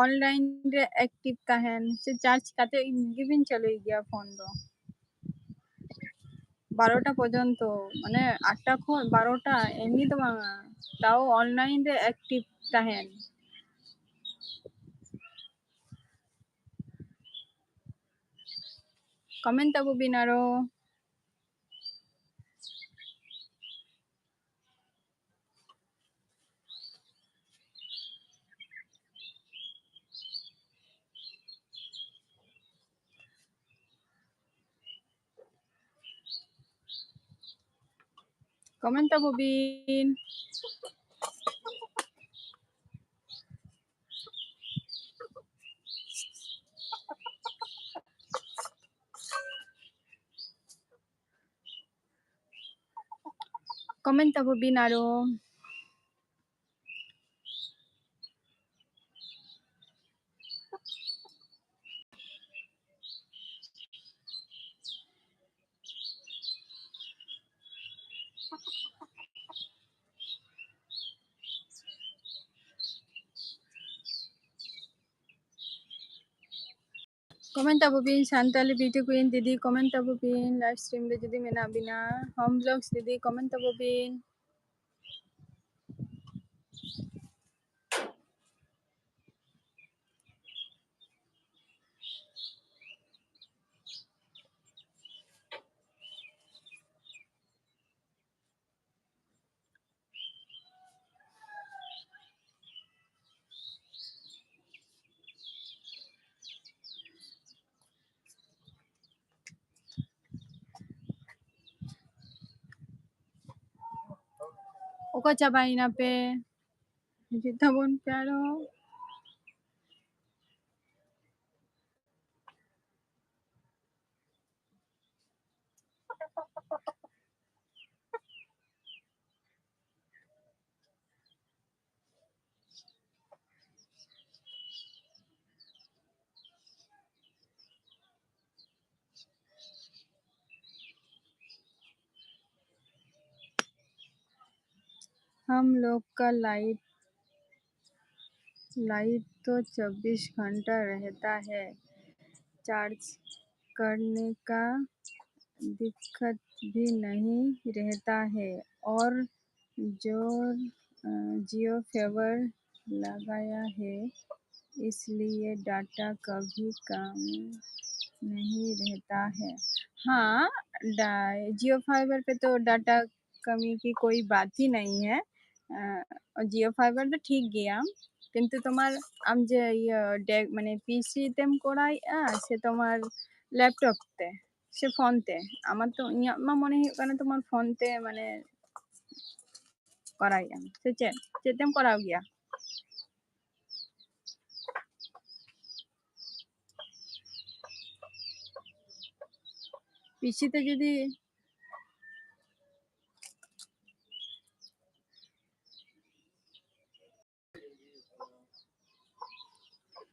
ᱚᱱᱞᱟᱭᱤᱱ ᱨᱮ ᱮᱠᱴᱤᱵᱷ ᱛᱟᱦᱮᱱ ᱥᱮ ᱪᱟᱨᱡᱽ ᱠᱟᱛᱮ ᱜᱮᱵᱤᱱ ᱪᱟᱹᱞᱩᱭ ᱜᱮᱭᱟ ᱯᱷᱳᱱ ᱫᱚ ᱵᱟᱨᱚᱴᱟ ᱯᱚᱨᱡᱚᱱᱛᱚ, ᱢᱟᱱᱮ, ᱟᱴᱴᱟ ᱠᱷᱚᱱ ᱵᱟᱨᱚᱴᱟ, ᱮᱢᱱᱤ ᱫᱚ ᱵᱟᱝᱟ, ᱛᱟᱣ ᱚᱱᱞᱟᱭᱤᱱ ᱨᱮ ᱮᱠᱴᱤᱵᱷ ᱛᱟᱦᱮᱱ᱾ ᱠᱚᱢᱮᱱᱴ ᱛᱟᱵᱚ ᱵᱤᱱ ᱟᱨᱚ᱾ ᱠᱚᱢᱮᱱᱴ ᱛᱟᱵᱚ ᱵᱤᱱ᱾ ᱠᱚᱢᱮᱱᱴ ᱛᱟᱵᱚ ᱵᱤᱱ ᱟᱨᱚ᱾ ᱠᱚᱢᱮᱱᱴ ᱛᱟᱵᱚ ᱵᱤᱱ, ᱥᱟᱱᱛᱟᱞᱤ beauty queen ᱫᱤᱫᱤ, ᱠᱚᱢᱮᱱᱴ ᱛᱟᱵᱚ ᱵᱤᱱ, live stream ᱨᱮ ᱡᱩᱫᱤ ᱢᱮᱱᱟᱜ ᱵᱤᱱᱟ, home vlogs ᱫᱤᱫᱤ, ᱠᱚᱢᱮᱱᱴ ᱛᱟᱵᱚ ᱵᱤᱱ᱾ ᱚᱠᱟ ᱪᱟᱵᱟᱭᱮᱱᱟ ᱯᱮ? ᱦᱤᱡᱩᱜ ᱛᱟᱵᱚᱱ ᱯᱮ ᱟᱨᱚ᱾ हम लोग का लाइट लाइट तो चौबीस घंटा रहता है, चार्ज करने का दिक्कत भी नहीं रहता है। और जो जियो फाइबर लगाया है, इसलिए डाटा कभी कम नहीं रहता है। हाँ, जियो फाइबर पे तो डाटा कमी की कोई बात ही नहीं है। ᱡᱤᱭᱳ ᱯᱷᱟᱭᱵᱟᱨ ᱫᱚ ᱴᱷᱤᱠ ᱜᱮᱭᱟ, ᱠᱤᱱᱛᱩ ᱛᱳᱢᱟᱨ ᱟᱢ ᱡᱮ ᱤᱭᱟᱹ ᱰᱮ- ᱢᱟᱱᱮ ᱯᱤᱥᱤ ᱛᱮᱢ ᱠᱚᱨᱟᱣᱮᱫᱼᱟ ᱥᱮ ᱛᱳᱢᱟᱨ ᱞᱮᱯᱴᱚᱯ ᱛᱮ ᱥᱮ ᱯᱷᱳᱱ ᱛᱮ? ᱟᱢᱟᱜ ᱛᱚ, ᱤᱧᱟᱹᱜ ᱢᱟ ᱢᱚᱱᱮ ᱦᱩᱭᱩᱜ ᱠᱟᱱᱟ ᱛᱳᱢᱟᱨ ᱯᱷᱳᱱ ᱛᱮ ᱢᱟᱱᱮ ᱠᱚᱨᱟᱣᱮᱫᱼᱟᱢ ᱥᱮ ᱪᱮᱫ? ᱪᱮᱫ ᱛᱮᱢ ᱠᱚᱨᱟᱣ ᱜᱮᱭᱟ? ᱯᱤᱥᱤ ᱛᱮ ᱡᱩᱫᱤ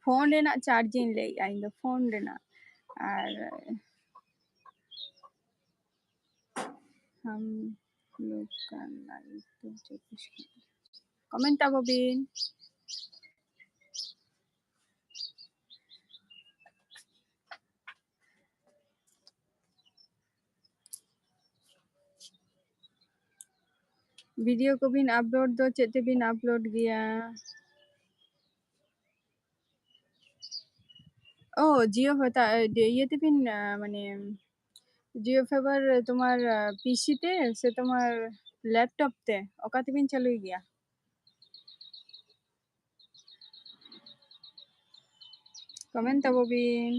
ᱯᱷᱳᱱ ᱨᱮᱱᱟᱜ ᱪᱟᱨᱡᱤᱝ ᱞᱟᱹᱭᱮᱫᱼᱟ ᱤᱧ ᱫᱚ, ᱯᱷᱳᱱ ᱨᱮᱱᱟᱜ᱾ ᱟᱨ ᱦᱟᱢ ᱞᱳᱜ ᱠᱟ ᱞᱟᱭᱤᱵᱷ ᱛᱚ ᱪᱚᱵᱵᱤᱥ ᱜᱷᱚᱱᱴᱟ ᱠᱚᱢᱮᱱᱴ ᱛᱟᱵᱚ ᱵᱤᱱ᱾ ᱵᱷᱤᱰᱤᱭᱳ ᱠᱚᱵᱤᱱ ᱟᱯᱞᱳᱰ ᱫᱚ ᱪᱮᱫ ᱛᱮᱵᱤᱱ ᱟᱯᱞᱳᱰ ᱜᱮᱭᱟ? ᱳ, ᱡᱤᱭᱳ ᱦᱚᱛᱟ-, ᱤᱭᱟᱹ ᱛᱮᱵᱤᱱ, ᱟᱸ, ᱢᱟᱱᱮ, ᱡᱤᱭᱳ ᱯᱷᱟᱭᱵᱟᱨ ᱛᱳᱢᱟᱨ, ᱟᱸ, ᱯᱤᱥᱤ ᱛᱮ ᱥᱮ ᱛᱳᱢᱟᱨ ᱞᱮᱯᱴᱚᱯ ᱛᱮ, ᱚᱠᱟ ᱛᱮᱵᱤᱱ ᱪᱟᱹᱞᱩᱭ ᱜᱮᱭᱟ? ᱠᱚᱢᱮᱱᱴ ᱛᱟᱵᱚ ᱵᱤᱱ᱾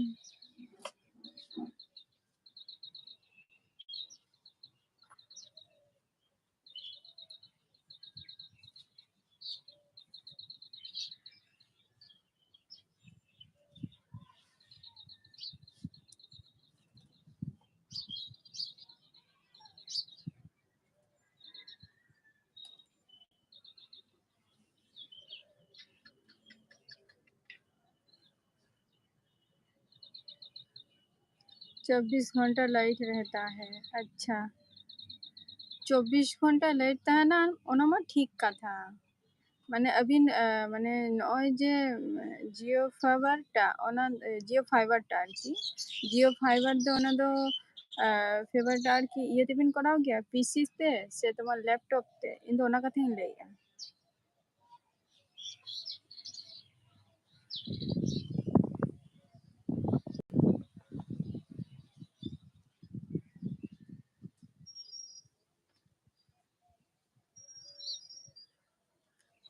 चौबीस घंटा लाइट रहता है। अच्छा, ᱪᱚᱵᱵᱤᱥ ᱜᱷᱚᱱᱴᱟ ᱞᱮᱴ ᱛᱟᱦᱮᱱᱟ, ᱚᱱᱟ ᱢᱟ ᱴᱷᱤᱠ ᱠᱟᱛᱷᱟ᱾ ᱢᱟᱱᱮ ᱟᱹᱵᱤᱱ, ᱟᱸ, ᱢᱟᱱᱮ ᱱᱚᱜᱼᱚᱭ ᱡᱮ, ᱩᱸ, Jio Fiber ᱴᱟ, ᱚᱱᱟ, ᱮ, Jio Fiber ᱴᱟ ᱟᱨᱠᱤ, Jio Fiber ᱫᱚ ᱚᱱᱟ ᱫᱚ, ᱟᱸ, Fiber ᱴᱟ ᱟᱨᱠᱤ ᱤᱭᱟᱹ ᱛᱮᱵᱤᱱ ᱠᱚᱨᱟᱣ ᱜᱮᱭᱟ, ᱯᱤ ᱥᱤ ᱛᱮ ᱥᱮ ᱛᱳᱢᱟᱨ ᱞᱮᱯᱴᱚᱯ ᱛᱮ? ᱤᱧ ᱫᱚ ᱚᱱᱟ ᱠᱟᱛᱷᱟᱧ ᱞᱟᱹᱭᱮᱜᱼᱟ᱾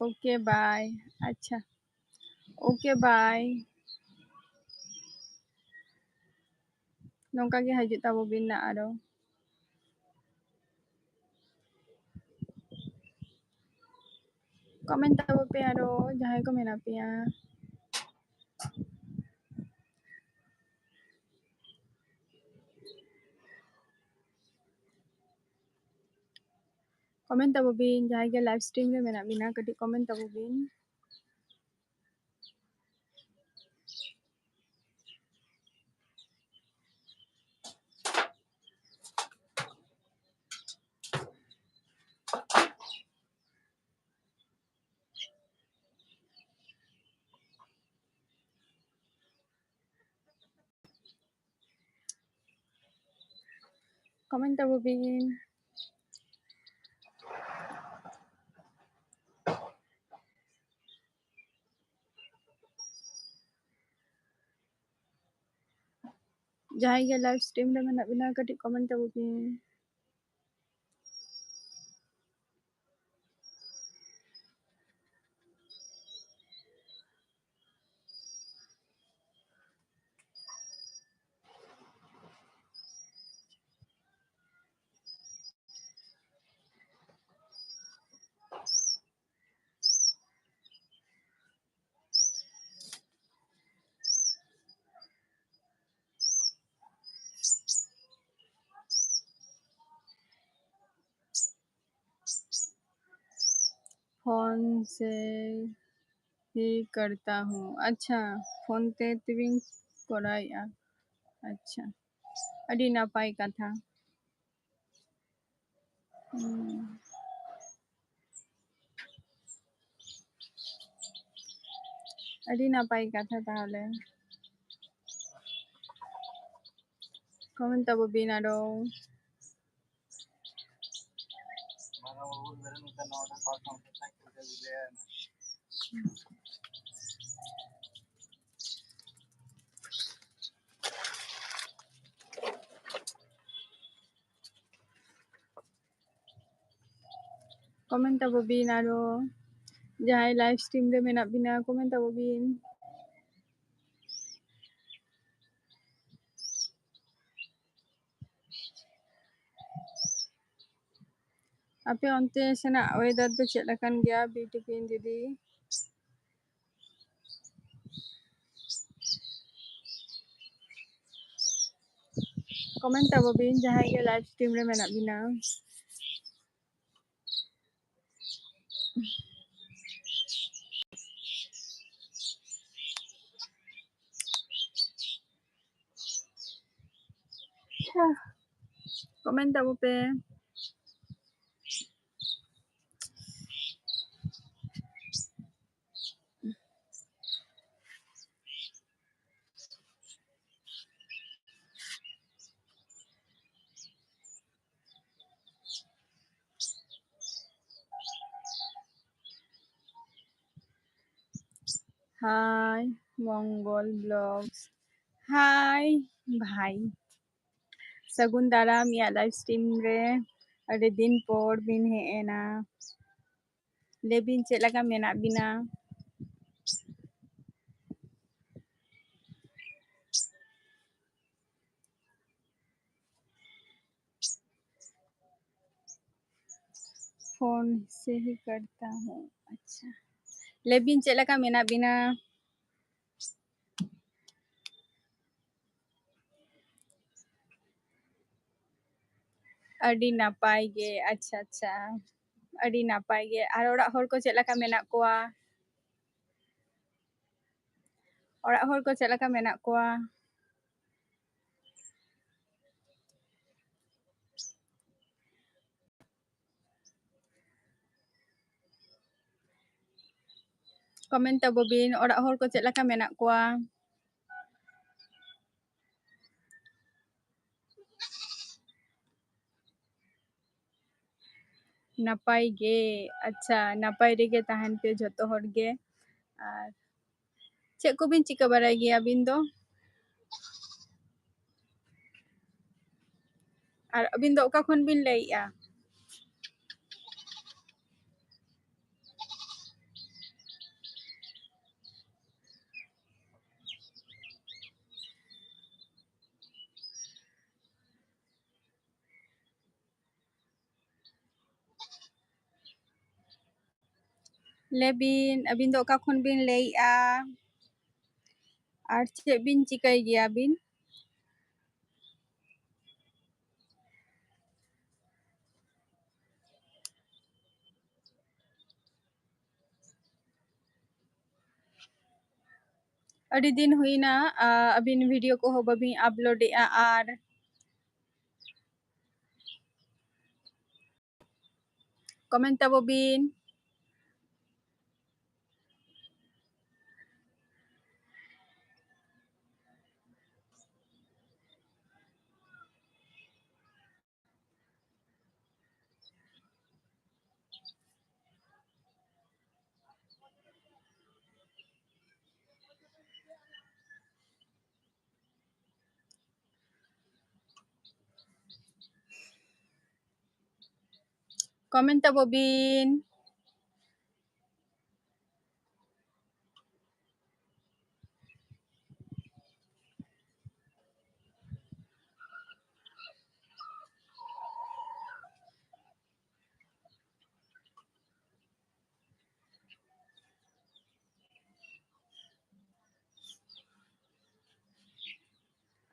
OK, bye. ᱟᱪᱪᱷᱟ, OK, bye. ᱱᱚᱝᱠᱟ ᱜᱮ ᱦᱤᱡᱩᱜ ᱛᱟᱵᱚ ᱵᱤᱱ ᱱᱟ ᱟᱨᱚ᱾ ᱠᱚᱢᱮᱱᱴ ᱛᱟᱵᱚ ᱯᱮ ᱟᱨᱚ, ᱡᱟᱦᱟᱸᱭ ᱠᱚ ᱢᱮᱱᱟᱜ ᱯᱮᱭᱟ᱾ ᱠᱚᱢᱮᱱᱴ ᱛᱟᱵᱚ ᱵᱤᱱ, ᱡᱟᱦᱟᱸᱭ ᱜᱮ ᱞᱟᱭᱤᱵᱷ ᱥᱴᱨᱤᱢ ᱨᱮ ᱢᱮᱱᱟᱜ ᱵᱤᱱᱟ, ᱠᱟᱹᱴᱤᱡ ᱠᱚᱢᱮᱱᱴ ᱛᱟᱵᱚ ᱵᱤᱱ᱾ ᱠᱚᱢᱮᱱᱴ ᱛᱟᱵᱚ ᱵᱤᱱ᱾ ᱡᱟᱦᱟᱸᱭ ᱜᱮ ᱞᱟᱭᱤᱵᱷ ᱥᱴᱨᱤᱢ ᱨᱮ ᱢᱮᱱᱟᱜ ᱵᱤᱱᱟ, ᱠᱟᱹᱴᱤᱡ ᱠᱚᱢᱮᱱᱴ ᱛᱟᱵᱚ ᱵᱤᱱ᱾ ᱯᱷᱳᱱ ᱥᱮ ᱦᱤ ᱠᱟᱨᱛᱟ ᱦᱩᱸ᱾ ᱟᱪᱪᱷᱟ, ᱯᱷᱳᱱ ᱛᱮ ᱛᱮᱵᱤᱱ ᱠᱚᱨᱟᱣᱮᱫᱼᱟ᱾ ᱟᱪᱪᱷᱟ, ᱟᱹᱰᱤ ᱱᱟᱯᱟᱭ ᱠᱟᱛᱷᱟ᱾ ᱦᱩᱸ᱾ ᱟᱹᱰᱤ ᱱᱟᱯᱟᱭ ᱠᱟᱛᱷᱟ ᱛᱟᱦᱚᱞᱮ᱾ Comment ᱛᱟᱵᱚ ᱵᱤᱱ ᱟᱨᱚ᱾ Comment ᱛᱟᱵᱚ ᱵᱤᱱ ᱟᱨᱚ᱾ ᱡᱟᱦᱟᱸᱭ live stream ᱨᱮ ᱢᱮᱱᱟᱜ ᱵᱤᱱᱟ, comment ᱛᱟᱵᱚ ᱵᱤᱱ᱾ ᱟᱯᱮ ᱚᱱᱛᱮ ᱥᱮᱱᱟᱜ weather ᱫᱚ ᱪᱮᱫ ᱞᱮᱠᱟᱱ ᱜᱮᱭᱟ? ᱵᱤᱴᱤᱯᱤᱱ ᱫᱤᱫᱤ᱾ Comment ᱛᱟᱵᱚ ᱵᱤᱱ ᱡᱟᱦᱟᱸᱭ ᱜᱮ live stream ᱨᱮ ᱢᱮᱱᱟᱜ ᱵᱤᱱᱟ᱾ Comment ᱛᱟᱵᱚ ᱯᱮ᱾ Hi, Mongol Vlogs. Hi, bhai. ᱥᱟᱹᱜᱩᱱ ᱫᱟᱨᱟᱢ ᱤᱧᱟᱹᱜ live stream ᱨᱮ᱾ ᱟᱹᱰᱤ ᱫᱤᱱ ᱯᱚᱨ ᱵᱤᱱ ᱦᱮᱡ ᱮᱱᱟ᱾ ᱞᱟᱹᱭ ᱵᱤᱱ ᱪᱮᱫ ᱞᱮᱠᱟ ᱢᱮᱱᱟᱜ ᱵᱤᱱᱟ? फोन से ही करता हूँ। ᱟᱪᱪᱷᱟ, ᱞᱟᱹᱭ ᱵᱤᱱ ᱪᱮᱫ ᱞᱮᱠᱟ ᱢᱮᱱᱟᱜ ᱵᱤᱱᱟ? ᱟᱹᱰᱤ ᱱᱟᱯᱟᱭ ᱜᱮ᱾ ᱟᱪᱪᱷᱟ, ᱟᱪᱪᱷᱟ, ᱟᱹᱰᱤ ᱱᱟᱯᱟᱭ ᱜᱮ᱾ ᱟᱨ ᱚᱲᱟᱜ ᱦᱚᱲ ᱠᱚ ᱪᱮᱫ ᱞᱮᱠᱟ ᱢᱮᱱᱟᱜ ᱠᱚᱣᱟ? ᱚᱲᱟᱜ ᱦᱚᱲ ᱠᱚ ᱪᱮᱫ ᱞᱮᱠᱟ ᱢᱮᱱᱟᱜ ᱠᱚᱣᱟ? Comment ᱛᱟᱵᱚ ᱵᱤᱱ, ᱚᱲᱟᱜ ᱦᱚᱲ ᱠᱚ ᱪᱮᱫ ᱞᱮᱠᱟ ᱢᱮᱱᱟᱜ ᱠᱚᱣᱟ? ᱱᱟᱯᱟᱭ ᱜᱮ᱾ ᱟᱪᱪᱷᱟ, ᱱᱟᱯᱟᱭ ᱨᱮᱜᱮ ᱛᱟᱦᱮᱱ ᱯᱮ ᱡᱷᱚᱛᱚ ᱦᱚᱲ ᱜᱮ᱾ ᱟᱨ ᱪᱮᱫ ᱠᱚᱵᱤᱱ ᱪᱤᱠᱟᱹ ᱵᱟᱲᱟᱭ ᱜᱮᱭᱟ ᱟᱹᱵᱤᱱ ᱫᱚ? ᱟᱨ ᱟᱹᱵᱤᱱ ᱫᱚ ᱚᱠᱟ ᱠᱷᱚᱱ ᱵᱤᱱ ᱞᱟᱹᱭᱮᱜᱼᱟ? ᱞᱟᱹᱭ ᱵᱤᱱ, ᱟᱹᱵᱤᱱ ᱫᱚ ᱚᱠᱟ ᱠᱷᱚᱱ ᱵᱤᱱ ᱞᱟᱹᱭᱮᱜᱼᱟ? ᱟᱨ ᱪᱮᱫ ᱵᱤᱱ ᱪᱤᱠᱟᱹᱭ ᱜᱮᱭᱟ ᱵᱤᱱ? ᱟᱹᱰᱤ ᱫᱤᱱ ᱦᱩᱭᱱᱟ, ᱟ, ᱟᱹᱵᱤᱱ video ᱠᱚᱦᱚᱸ ᱵᱟᱹᱵᱤᱱ upload ᱮᱜᱼᱟ᱾ ᱟᱨ comment ᱛᱟᱵᱚ ᱵᱤᱱ᱾ Comment ᱛᱟᱵᱚ ᱵᱤᱱ᱾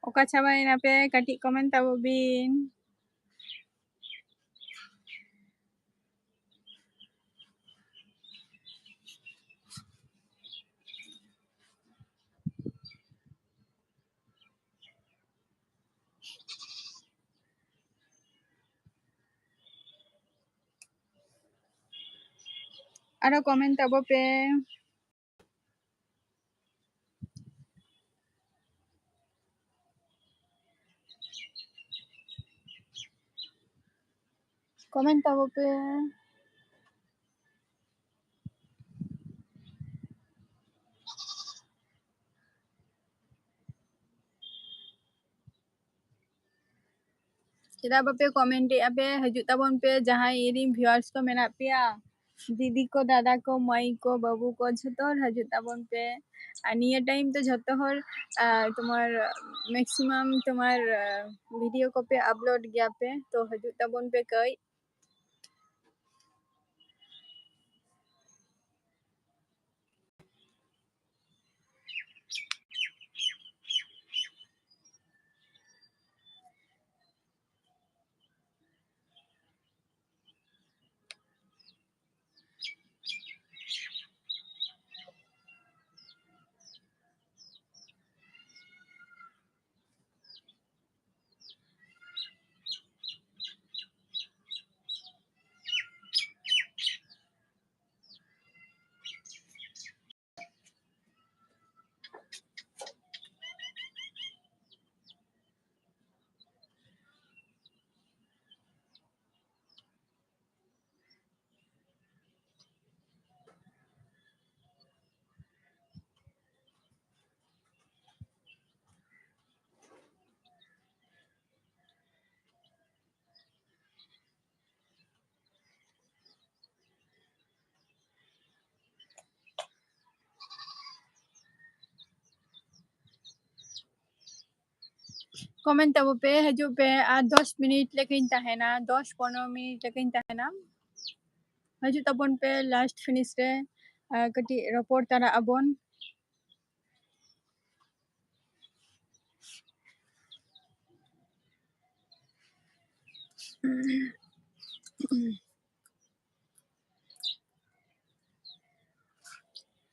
ᱚᱠᱟ ᱪᱟᱵᱟᱭᱮᱱᱟ ᱯᱮ? ᱠᱟᱹᱴᱤᱡ comment ᱛᱟᱵᱚ ᱵᱤᱱ᱾ ᱟᱨᱚ comment ᱛᱟᱵᱚ ᱯᱮ᱾ Comment ᱛᱟᱵᱚ ᱯᱮ᱾ ᱪᱮᱫᱟᱜ ᱵᱟᱯᱮ comment ᱮᱫᱼᱟ ᱯᱮ? ᱦᱤᱡᱩᱜ ᱛᱟᱵᱚᱱ ᱯᱮ, ᱡᱟᱦᱟᱸᱭ ᱤᱧᱨᱮᱱ viewers ᱠᱚ ᱢᱮᱱᱟᱜ ᱯᱮᱭᱟ, ᱫᱤᱫᱤ ᱠᱚ, ᱫᱟᱫᱟ ᱠᱚ, ᱢᱟᱹᱭ ᱠᱚ, ᱵᱟᱹᱵᱩ ᱠᱚ, ᱡᱷᱚᱛᱚ ᱦᱚᱲ ᱦᱤᱡᱩᱜ ᱛᱟᱵᱚᱱ ᱯᱮ᱾ ᱟᱨ ᱱᱤᱭᱟᱹ time ᱫᱚ ᱡᱷᱚᱛᱚ ᱦᱚᱲ, ᱟᱨ ᱛᱳᱢᱟᱨ maximum ᱛᱳᱢᱟᱨ, ᱟᱨ video ᱠᱚᱯᱮ upload ᱜᱮᱭᱟ ᱯᱮ, ᱛᱚ ᱦᱤᱡᱩᱜ ᱛᱟᱵᱚᱱ ᱯᱮ ᱠᱟᱹᱡ᱾ Comment ᱛᱟᱵᱚ ᱯᱮ, ᱦᱤᱡᱩᱜ ᱯᱮ, ᱟᱨ ᱫᱚᱥ ᱢᱤᱱᱤᱴ ᱞᱮᱠᱟᱧ ᱛᱟᱦᱮᱱᱟ, ᱫᱚᱥ ᱯᱚᱱᱨᱚ ᱢᱤᱱᱤᱴ ᱞᱮᱠᱟᱧ ᱛᱟᱦᱮᱱᱟ᱾ ᱦᱤᱡᱩᱜ ᱛᱟᱵᱚᱱ ᱯᱮ, last finish ᱨᱮ, ᱟᱨ ᱠᱟᱹᱴᱤᱡ ᱨᱚᱯᱚᱲ ᱛᱟᱨᱟᱜ ᱟᱵᱚᱱ᱾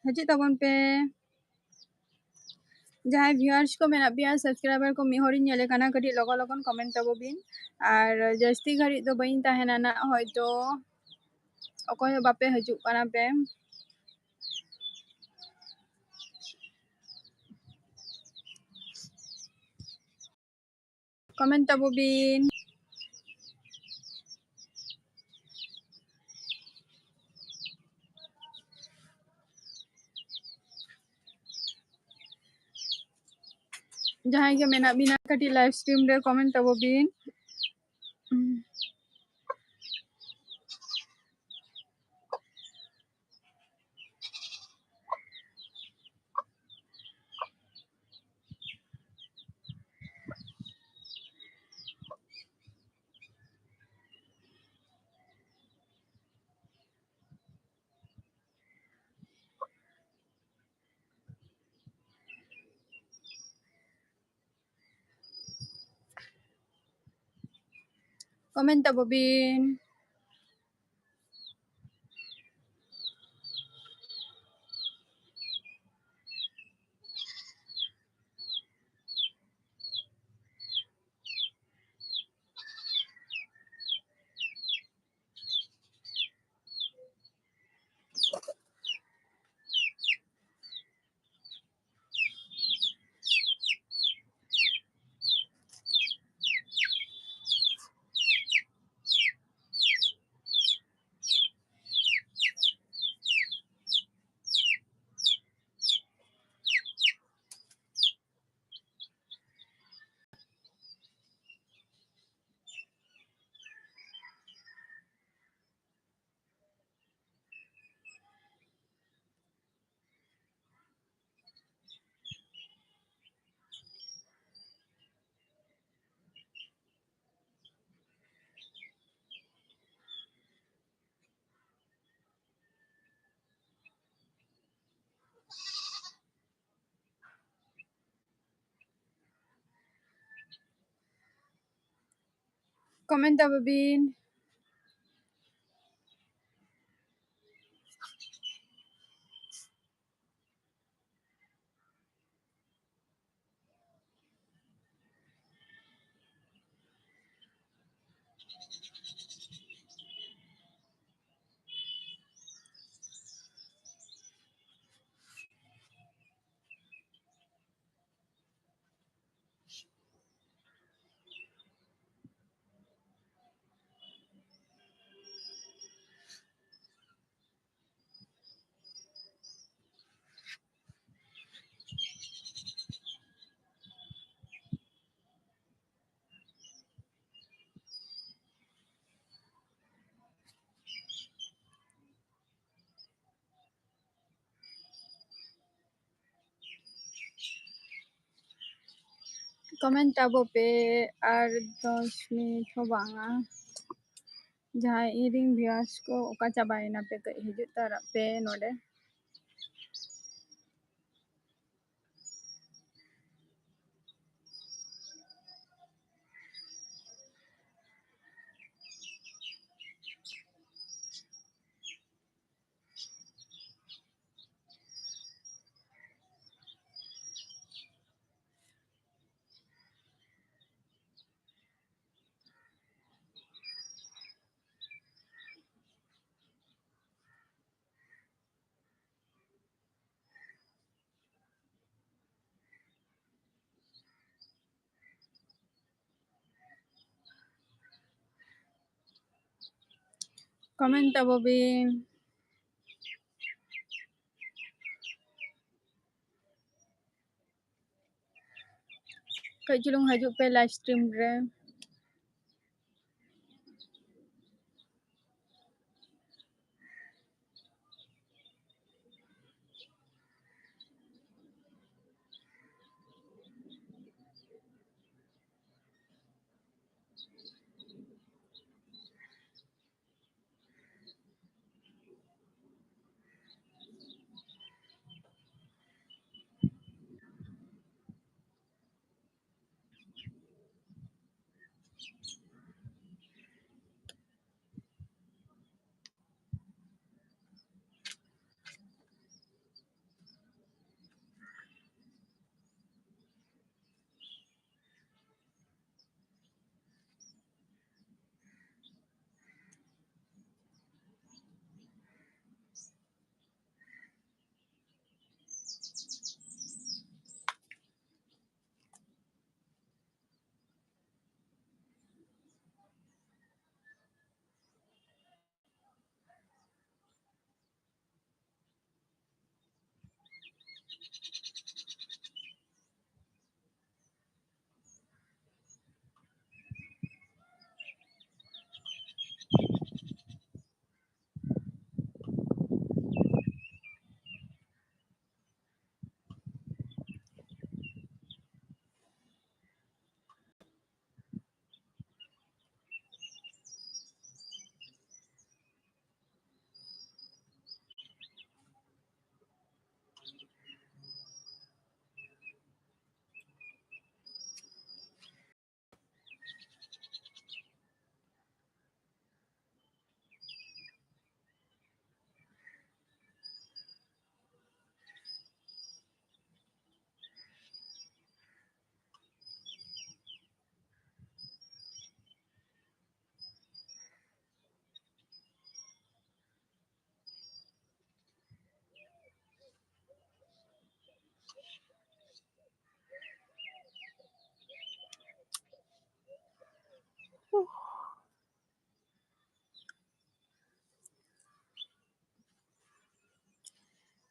ᱦᱤᱡᱩᱜ ᱛᱟᱵᱚᱱ ᱯᱮ᱾ ᱡᱟᱦᱟᱸᱭ viewers ᱠᱚ ᱢᱮᱱᱟᱜ ᱯᱮᱭᱟ, subscriber ᱠᱚ ᱢᱤᱫ ᱦᱚᱲᱤᱧ ᱧᱮᱞᱮ ᱠᱟᱱᱟ, ᱠᱟᱹᱴᱤᱡ ᱞᱚᱜᱚᱱ ᱞᱚᱜᱚᱱ comment ᱛᱟᱵᱚ ᱵᱤᱱ᱾ ᱟᱨ ᱡᱟᱹᱥᱛᱤ ᱜᱷᱟᱹᱲᱤᱡ ᱫᱚ ᱵᱟᱹᱧ ᱛᱟᱦᱮᱱᱟ ᱱᱟᱜ, ᱦᱚᱭᱛᱳ ᱚᱠᱚᱭ ᱦᱚᱸ ᱵᱟᱯᱮ ᱦᱤᱡᱩᱜ ᱠᱟᱱᱟ ᱯᱮ᱾ Comment ᱛᱟᱵᱚ ᱵᱤᱱ᱾ ᱡᱟᱦᱟᱸᱭ ᱜᱮ ᱢᱮᱱᱟᱜ ᱵᱤᱱᱟ ᱠᱟᱹᱴᱤᱡ live stream ᱨᱮ comment ᱛᱟᱵᱚ ᱵᱤᱱ᱾ Comment ᱛᱟᱵᱚ ᱵᱤᱱ᱾ Comment ᱛᱟᱵᱚ ᱵᱤᱱ᱾ ᱠᱚᱢᱮᱱᱴ ᱟᱵᱚ ᱯᱮ, ᱟᱨ ᱫᱚᱥ ᱢᱤᱱᱤᱴ ᱦᱚᱸ ᱵᱟᱝᱟ᱾ ᱡᱟᱦᱟᱸᱭ ᱤᱧᱨᱮᱱ ᱵᱷᱤᱭᱩᱣᱟᱨᱥ ᱠᱚ, ᱚᱠᱟ ᱪᱟᱵᱟᱭᱮᱱᱟ ᱯᱮ? ᱠᱟᱹᱡ ᱦᱤᱡᱩᱜ ᱛᱟᱨᱟᱜ ᱯᱮ ᱱᱚᱰᱮ᱾ ᱠᱚᱢᱮᱱᱴ ᱛᱟᱵᱚ ᱵᱤᱱ᱾ ᱠᱟᱹᱡ ᱪᱩᱞᱩᱝ ᱦᱤᱡᱩᱜ ᱯᱮ ᱞᱟᱭᱤᱵᱷ ᱥᱴᱨᱤᱢ ᱨᱮ᱾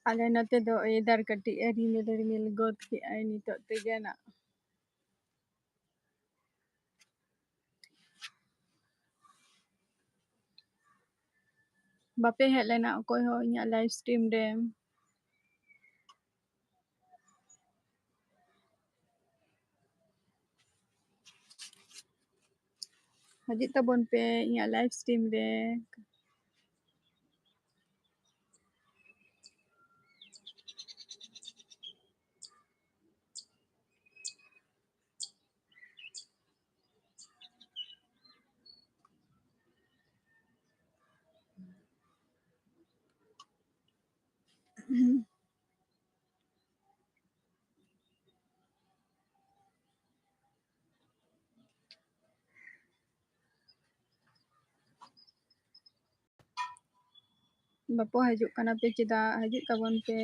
ᱟᱞᱮ ᱱᱚᱛᱮ ᱫᱚ weather ᱠᱟᱹᱴᱤᱡ ᱮ ᱨᱤᱢᱤᱞ ᱨᱤᱢᱤᱞ ᱜᱚᱫ ᱠᱮᱜᱼᱟᱭ ᱱᱤᱛᱚᱜ ᱛᱮᱜᱮ ᱱᱟᱜ᱾ ᱵᱟᱯᱮ ᱦᱮᱡ ᱞᱮᱱᱟ ᱚᱠᱚᱭ ᱦᱚᱸ ᱤᱧᱟᱹᱜ live stream ᱨᱮ᱾ ᱦᱤᱡᱩᱜ ᱛᱟᱵᱚᱱ ᱯᱮ ᱤᱧᱟᱹᱜ live stream ᱨᱮ᱾ ᱵᱟᱯᱮ ᱦᱤᱡᱩᱜ ᱠᱟᱱᱟ ᱯᱮ ᱪᱮᱫᱟᱜ? ᱦᱤᱡᱩᱜ ᱛᱟᱵᱚᱱ ᱯᱮ᱾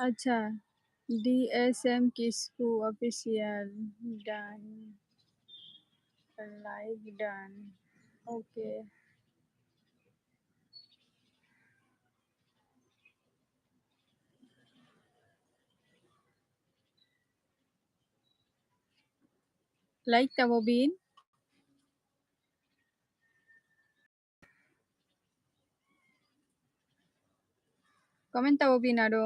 ᱟᱪᱪᱷᱟ, D S M Kisku official, done, like done, okay. Like ᱛᱟᱵᱚ ᱵᱤᱱ᱾ Comment ᱛᱟᱵᱚ ᱵᱤᱱ ᱟᱨᱚ᱾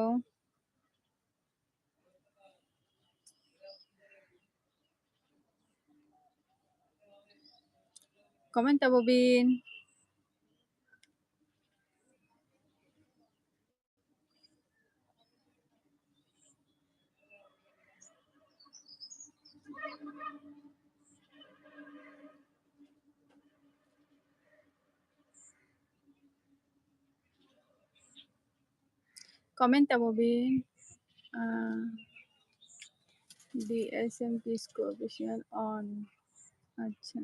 Comment ᱛᱟᱵᱚ ᱵᱤᱱ᱾ Comment ᱛᱟᱵᱚ ᱵᱤᱱ᱾ D S M Kisku official on. ᱟᱪᱪᱷᱟ,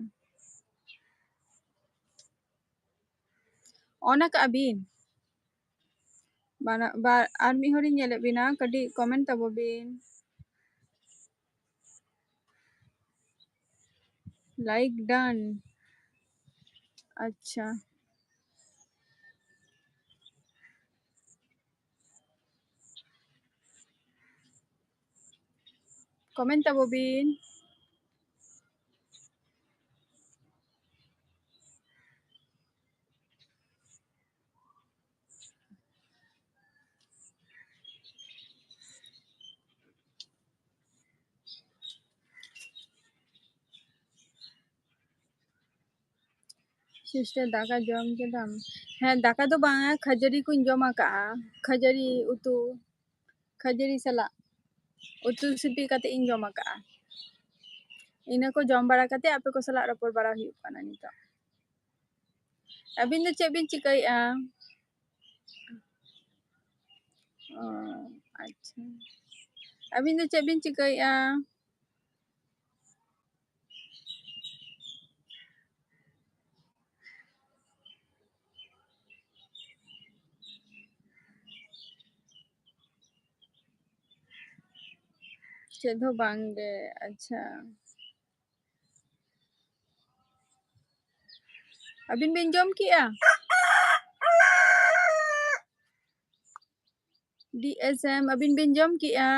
on ᱟᱠᱟᱜᱼᱟ ᱵᱤᱱ? ᱵᱟᱱᱟ-, ᱵᱟ-, ᱟᱨ ᱢᱤᱫ ᱦᱚᱲᱤᱧ ᱧᱮᱞᱮᱫ ᱵᱤᱱᱟ, ᱠᱟᱹᱴᱤᱡ comment ᱛᱟᱵᱚ ᱵᱤᱱ᱾ Like done. ᱟᱪᱪᱷᱟ᱾ Comment ᱛᱟᱵᱚ ᱵᱤᱱ᱾ Sister, ᱫᱟᱠᱟ ᱡᱚᱢ ᱠᱮᱫᱟᱢ? ᱦᱮᱸ, ᱫᱟᱠᱟ ᱫᱚ ᱵᱟᱝᱟ, ᱠᱷᱟᱹᱡᱟᱹᱲᱤ ᱠᱚᱧ ᱡᱚᱢ ᱟᱠᱟᱜᱼᱟ᱾ ᱠᱷᱟᱹᱡᱟᱹᱲᱤ ᱩᱛᱩ, ᱠᱷᱟᱹᱡᱟᱹᱲᱤ ᱥᱟᱞᱟᱜ ᱩᱛᱩ ᱥᱤᱯᱤ ᱠᱟᱛᱮ ᱤᱧ ᱡᱚᱢ ᱟᱠᱟᱜᱼᱟ᱾ ᱤᱱᱟᱹ ᱠᱚ ᱡᱚᱢ ᱵᱟᱲᱟ ᱠᱟᱛᱮ ᱟᱯᱮ ᱠᱚ ᱥᱟᱞᱟᱜ ᱨᱚᱯᱚᱲ ᱵᱟᱲᱟ ᱦᱩᱭᱩᱜ ᱠᱟᱱᱟ ᱱᱤᱛᱚᱜ᱾ ᱟᱹᱵᱤᱱ ᱫᱚ ᱪᱮᱫ ᱵᱤᱱ ᱪᱤᱠᱟᱹᱭᱮᱫᱼᱟ? ᱚ, ᱟᱪᱪᱷᱟ᱾ ᱟᱹᱵᱤᱱ ᱫᱚ ᱪᱮᱫ ᱵᱤᱱ ᱪᱤᱠᱟᱹᱭᱮᱫᱼᱟ? ᱪᱮᱫ ᱦᱚᱸ ᱵᱟᱝ ᱜᱮ᱾ ᱟᱪᱪᱷᱟ, ᱟᱹᱵᱤᱱ ᱵᱤᱱ ᱡᱚᱢ ᱠᱮᱜᱼᱟ? ᱰᱤ ᱮᱥ ᱮᱢ, ᱟᱹᱵᱤᱱ ᱵᱤᱱ ᱡᱚᱢ ᱠᱮᱜᱼᱟ?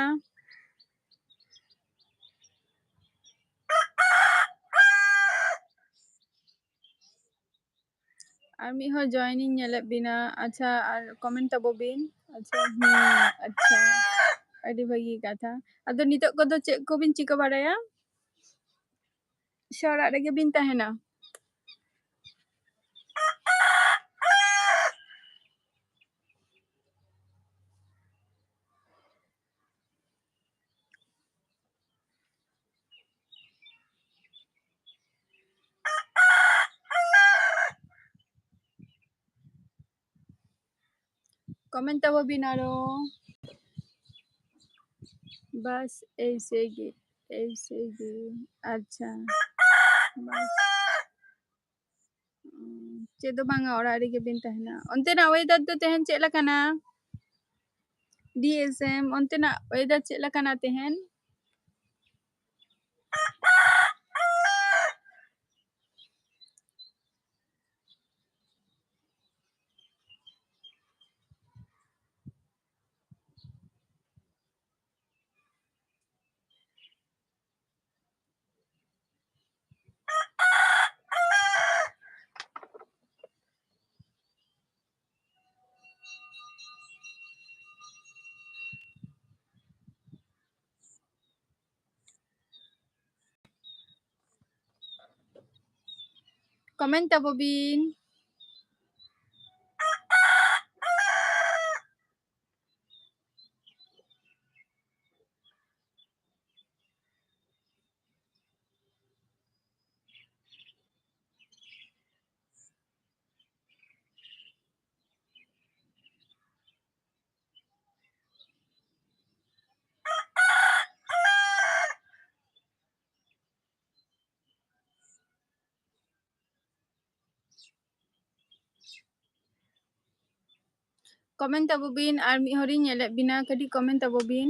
ᱟᱨ ᱢᱤᱫ ᱦᱚᱲ join ᱤᱧ ᱧᱮᱞᱮᱫ ᱵᱤᱱᱟ᱾ ᱟᱪᱪᱷᱟ, ᱟᱨ comment ᱛᱟᱵᱚ ᱵᱤᱱ᱾ ᱟᱪᱪᱷᱟ, ᱦᱩᱸ, ᱟᱪᱪᱷᱟ, ᱟᱹᱰᱤ ᱵᱷᱟᱹᱜᱤ ᱠᱟᱛᱷᱟ᱾ ᱟᱫᱚ ᱱᱤᱛᱚᱜ ᱠᱚᱫᱚ ᱪᱮᱫ ᱠᱚᱵᱤᱱ ᱪᱤᱠᱟᱹ ᱵᱟᱲᱟᱭᱟ? ᱥᱮ ᱚᱲᱟᱜ ᱨᱮᱜᱮ ᱵᱤᱱ ᱛᱟᱦᱮᱱᱟ? Comment ᱛᱟᱵᱚ ᱵᱤᱱ ᱟᱨᱚ᱾ ᱵᱟᱥ ᱮᱭᱥᱮ ᱜᱮ, ᱮᱭᱥᱮ ᱜᱮ᱾ ᱟᱪᱪᱷᱟ, ᱵᱟᱥ᱾ ᱩᱸ, ᱪᱮᱫ ᱫᱚ ᱵᱟᱝᱟ, ᱚᱲᱟᱜ ᱨᱮᱜᱮ ᱵᱤᱱ ᱛᱟᱦᱮᱱᱟ᱾ ᱚᱱᱛᱮᱱᱟᱜ weather ᱫᱚ ᱛᱮᱦᱮᱧ ᱪᱮᱫ ᱞᱮᱠᱟᱱᱟ? ᱰᱤ ᱮᱥ ᱮᱢ, ᱚᱱᱛᱮᱱᱟᱜ weather ᱪᱮᱫ ᱞᱮᱠᱟᱱᱟ ᱛᱮᱦᱮᱧ? Comment ᱛᱟᱵᱚ ᱵᱤᱱ᱾ Comment ᱛᱟᱵᱚ ᱵᱤᱱ, ᱟᱨ ᱢᱤᱫ ᱦᱚᱲᱤᱧ ᱧᱮᱞᱮᱫ ᱵᱤᱱᱟ, ᱠᱟᱹᱴᱤᱡ comment ᱛᱟᱵᱚ ᱵᱤᱱ᱾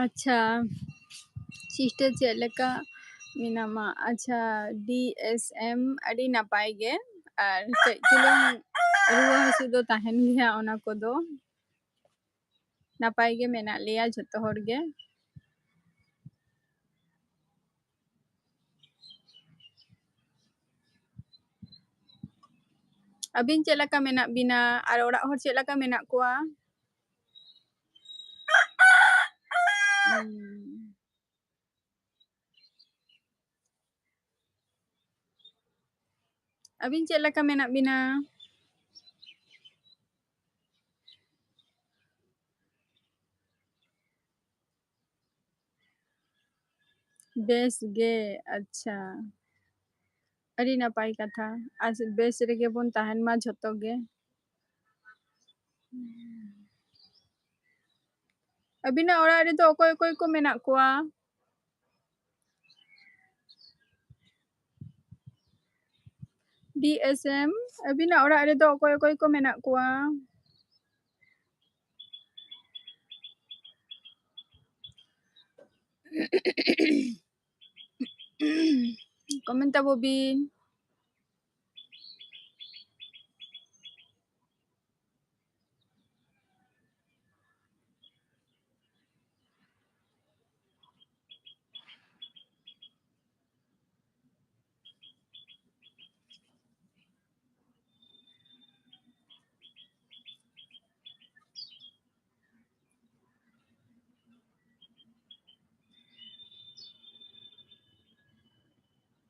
ᱟᱪᱪᱷᱟ, sister ᱪᱮᱫ ᱞᱮᱠᱟ ᱢᱮᱱᱟᱢᱟ? ᱟᱪᱪᱷᱟ, D S M ᱟᱹᱰᱤ ᱱᱟᱯᱟᱭ ᱜᱮ, ᱟᱨ ᱠᱟᱹᱡ ᱪᱩᱞᱩᱝ ᱨᱩᱣᱟᱹ ᱦᱟᱹᱥᱩ ᱫᱚ ᱛᱟᱦᱮᱱ ᱜᱮᱭᱟ, ᱚᱱᱟ ᱠᱚᱫᱚ᱾ ᱱᱟᱯᱟᱭ ᱜᱮ ᱢᱮᱱᱟᱜ ᱞᱮᱭᱟ ᱡᱷᱚᱛᱚ ᱦᱚᱲ ᱜᱮ᱾ ᱟᱹᱵᱤᱱ ᱪᱮᱫ ᱞᱮᱠᱟ ᱢᱮᱱᱟᱜ ᱵᱤᱱᱟ ᱟᱨ ᱚᱲᱟᱜ ᱦᱚᱲ ᱪᱮᱫ ᱞᱮᱠᱟ ᱢᱮᱱᱟᱜ ᱠᱚᱣᱟ? ᱦᱩᱸ᱾ ᱟᱹᱵᱤᱱ ᱪᱮᱫ ᱞᱮᱠᱟ ᱢᱮᱱᱟᱜ ᱵᱤᱱᱟ? ᱵᱮᱥ ᱜᱮ, ᱟᱪᱪᱷᱟ᱾ ᱟᱹᱰᱤ ᱱᱟᱯᱟᱭ ᱠᱟᱛᱷᱟ᱾ ᱟᱨ ᱵᱮᱥ ᱨᱮᱜᱮ ᱵᱚᱱ ᱛᱟᱦᱮᱱ ᱢᱟ ᱡᱷᱚᱛᱚ ᱜᱮ᱾ ᱟᱹᱵᱤᱱᱟᱜ ᱚᱲᱟᱜ ᱨᱮᱫᱚ ᱚᱠᱚᱭ ᱚᱠᱚᱭ ᱠᱚ ᱢᱮᱱᱟᱜ ᱠᱚᱣᱟ? D S M, ᱟᱹᱵᱤᱱᱟᱜ ᱚᱲᱟᱜ ᱨᱮᱫᱚ ᱚᱠᱚᱭ ᱚᱠᱚᱭ ᱠᱚ ᱢᱮᱱᱟᱜ ᱠᱚᱣᱟ? Comment ᱛᱟᱵᱚ ᱵᱤᱱ᱾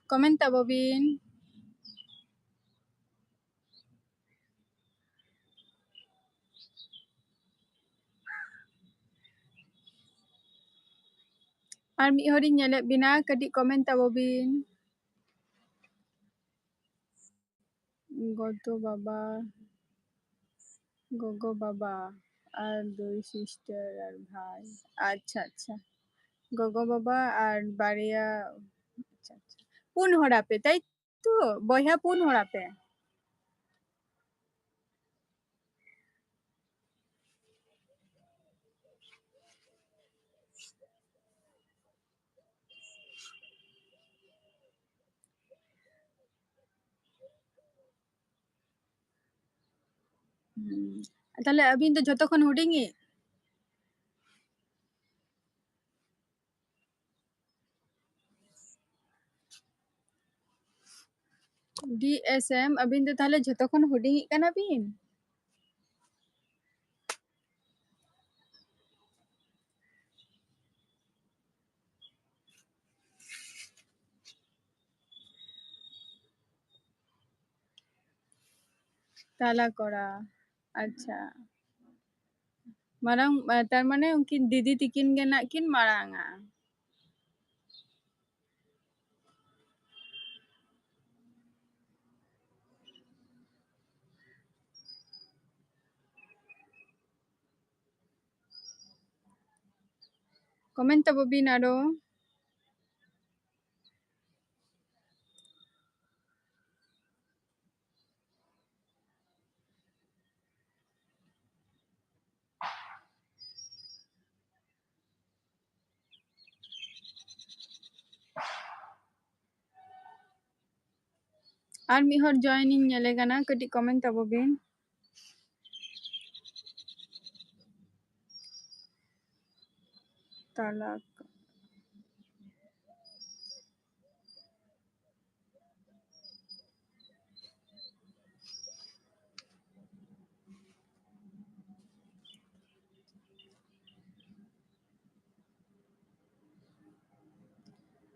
ᱠᱚᱢᱮᱱᱴ ᱛᱟᱵᱚ ᱵᱤᱱ᱾ ᱟᱨ ᱢᱤᱫ ᱦᱚᱲᱤᱧ ᱧᱮᱞᱮᱫ ᱵᱤᱱᱟ, ᱠᱟᱹᱴᱤᱡ ᱠᱚᱢᱮᱱᱴ ᱛᱟᱵᱚ ᱵᱤᱱ᱾ ᱜᱚᱜᱚ ᱵᱟᱵᱟ, ᱜᱚᱜᱚ ᱵᱟᱵᱟ ᱟᱨ ᱫᱩᱭ ᱥᱤᱥᱴᱟᱨ ᱟᱨ ᱵᱷᱟᱭ᱾ ᱟᱪᱪᱷᱟ, ᱟᱪᱪᱷᱟ, ᱜᱚᱜᱚ ᱵᱟᱵᱟ ᱟᱨ ᱵᱟᱨᱭᱟ᱾ ᱟᱪᱪᱷᱟ, ᱟᱪᱪᱷᱟ, ᱯᱩᱱ ᱦᱚᱲ ᱟᱯᱮ, ᱛᱟᱭ ᱛᱚ? ᱵᱚᱭᱦᱟ ᱯᱩᱱ ᱦᱚᱲ ᱟᱯᱮ? ᱦᱩᱸ᱾ ᱛᱟᱦᱞᱮ ᱟᱹᱵᱤᱱ ᱫᱚ ᱡᱷᱚᱛᱚ ᱠᱷᱚᱱ ᱦᱩᱰᱤᱧᱤᱡ? ᱰᱤ ᱮᱥ ᱮᱢ, ᱟᱹᱵᱤᱱ ᱫᱚ ᱛᱟᱦᱞᱮ ᱡᱷᱚᱛᱚ ᱠᱷᱚᱱ ᱦᱩᱰᱤᱧᱤᱡ ᱠᱟᱱᱟ ᱵᱤᱱ? ᱛᱟᱞᱟ ᱠᱚᱲᱟ᱾ ᱟᱪᱪᱷᱟ᱾ ᱢᱟᱨᱟᱝ, ᱛᱟᱨ ᱢᱟᱱᱮ ᱩᱱᱠᱤᱱ ᱫᱤᱫᱤ ᱛᱤᱠᱤᱱ ᱜᱮ ᱱᱟᱜ ᱠᱤᱱ ᱢᱟᱨᱟᱝᱟ᱾ ᱠᱚᱢᱮᱱᱴ ᱛᱟᱵᱚ ᱵᱤᱱ ᱟᱨᱚ᱾ ᱟᱨ ᱢᱤᱫ ᱦᱚᱲ ᱡᱚᱭᱮᱱ ᱤᱧ ᱧᱮᱞᱮ ᱠᱟᱱᱟ, ᱠᱟᱹᱴᱤᱡ ᱠᱚᱢᱮᱱᱴ ᱛᱟᱵᱚ ᱵᱤᱱ᱾ ᱛᱟᱞᱟ᱾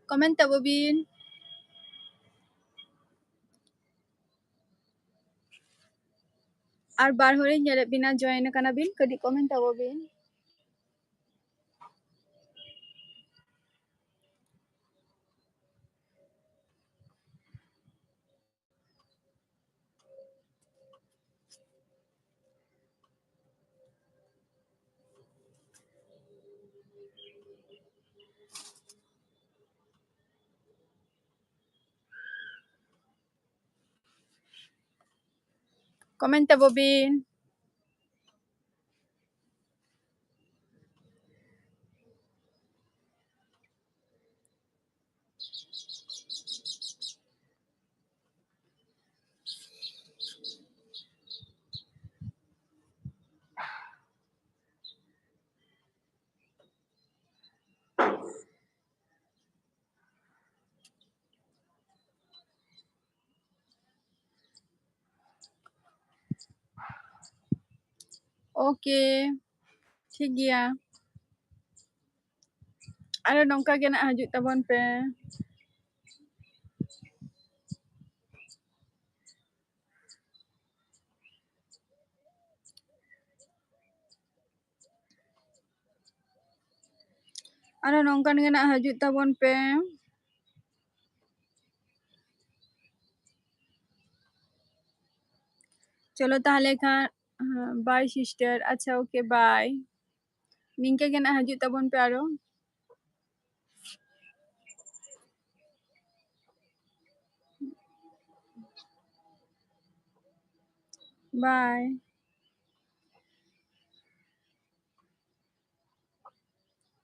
ᱠᱚᱢᱮᱱᱴ ᱛᱟᱵᱚ ᱵᱤᱱ᱾ ᱟᱨ ᱵᱟᱨ ᱦᱚᱲᱤᱧ ᱧᱮᱞᱮᱫ ᱵᱤᱱᱟ, join ᱟᱠᱟᱱᱟ ᱵᱤᱱ, ᱠᱟᱹᱴᱤᱡ comment ᱛᱟᱵᱚ ᱵᱤᱱ᱾ Comment ᱛᱟᱵᱚ ᱵᱤᱱ᱾ Okay, ᱴᱷᱤᱠ ᱜᱮᱭᱟ᱾ ᱟᱨᱚ ᱱᱚᱝᱠᱟ ᱜᱮ ᱱᱟᱜ ᱦᱤᱡᱩᱜ ᱛᱟᱵᱚᱱ ᱯᱮ᱾ ᱟᱨᱚ ᱱᱚᱝᱠᱟᱱ ᱜᱮ ᱱᱟᱜ ᱦᱤᱡᱩᱜ ᱛᱟᱵᱚᱱ ᱯᱮ᱾ ᱪᱚᱞᱚ ᱛᱟᱦᱚᱞᱮ ᱠᱷᱟᱱ, bye sister. ᱟᱪᱪᱷᱟ, okay, bye. ᱱᱤᱝᱠᱟᱹ ᱜᱮ ᱱᱟᱜ ᱦᱤᱡᱩᱜ ᱛᱟᱵᱚᱱ ᱯᱮ ᱟᱨᱚ᱾ Bye.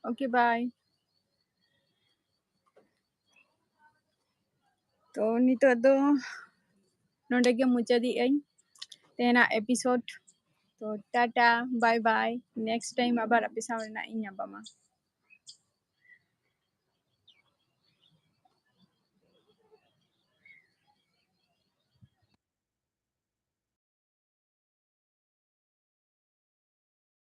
Okay, bye. ᱛᱚ ᱱᱤᱛᱚᱜ ᱫᱚ ᱱᱚᱰᱮ ᱜᱮ ᱢᱩᱪᱟᱹᱫᱮᱜ ᱟᱹᱧ ᱛᱮᱦᱮᱧᱟᱜ episode. ᱛᱚ Tata, bye bye, next time ᱟᱵᱟᱨ ᱟᱯᱮ ᱥᱟᱶ ᱨᱮᱱᱟᱜ ᱤᱧ ᱧᱟᱯᱟᱢᱟ᱾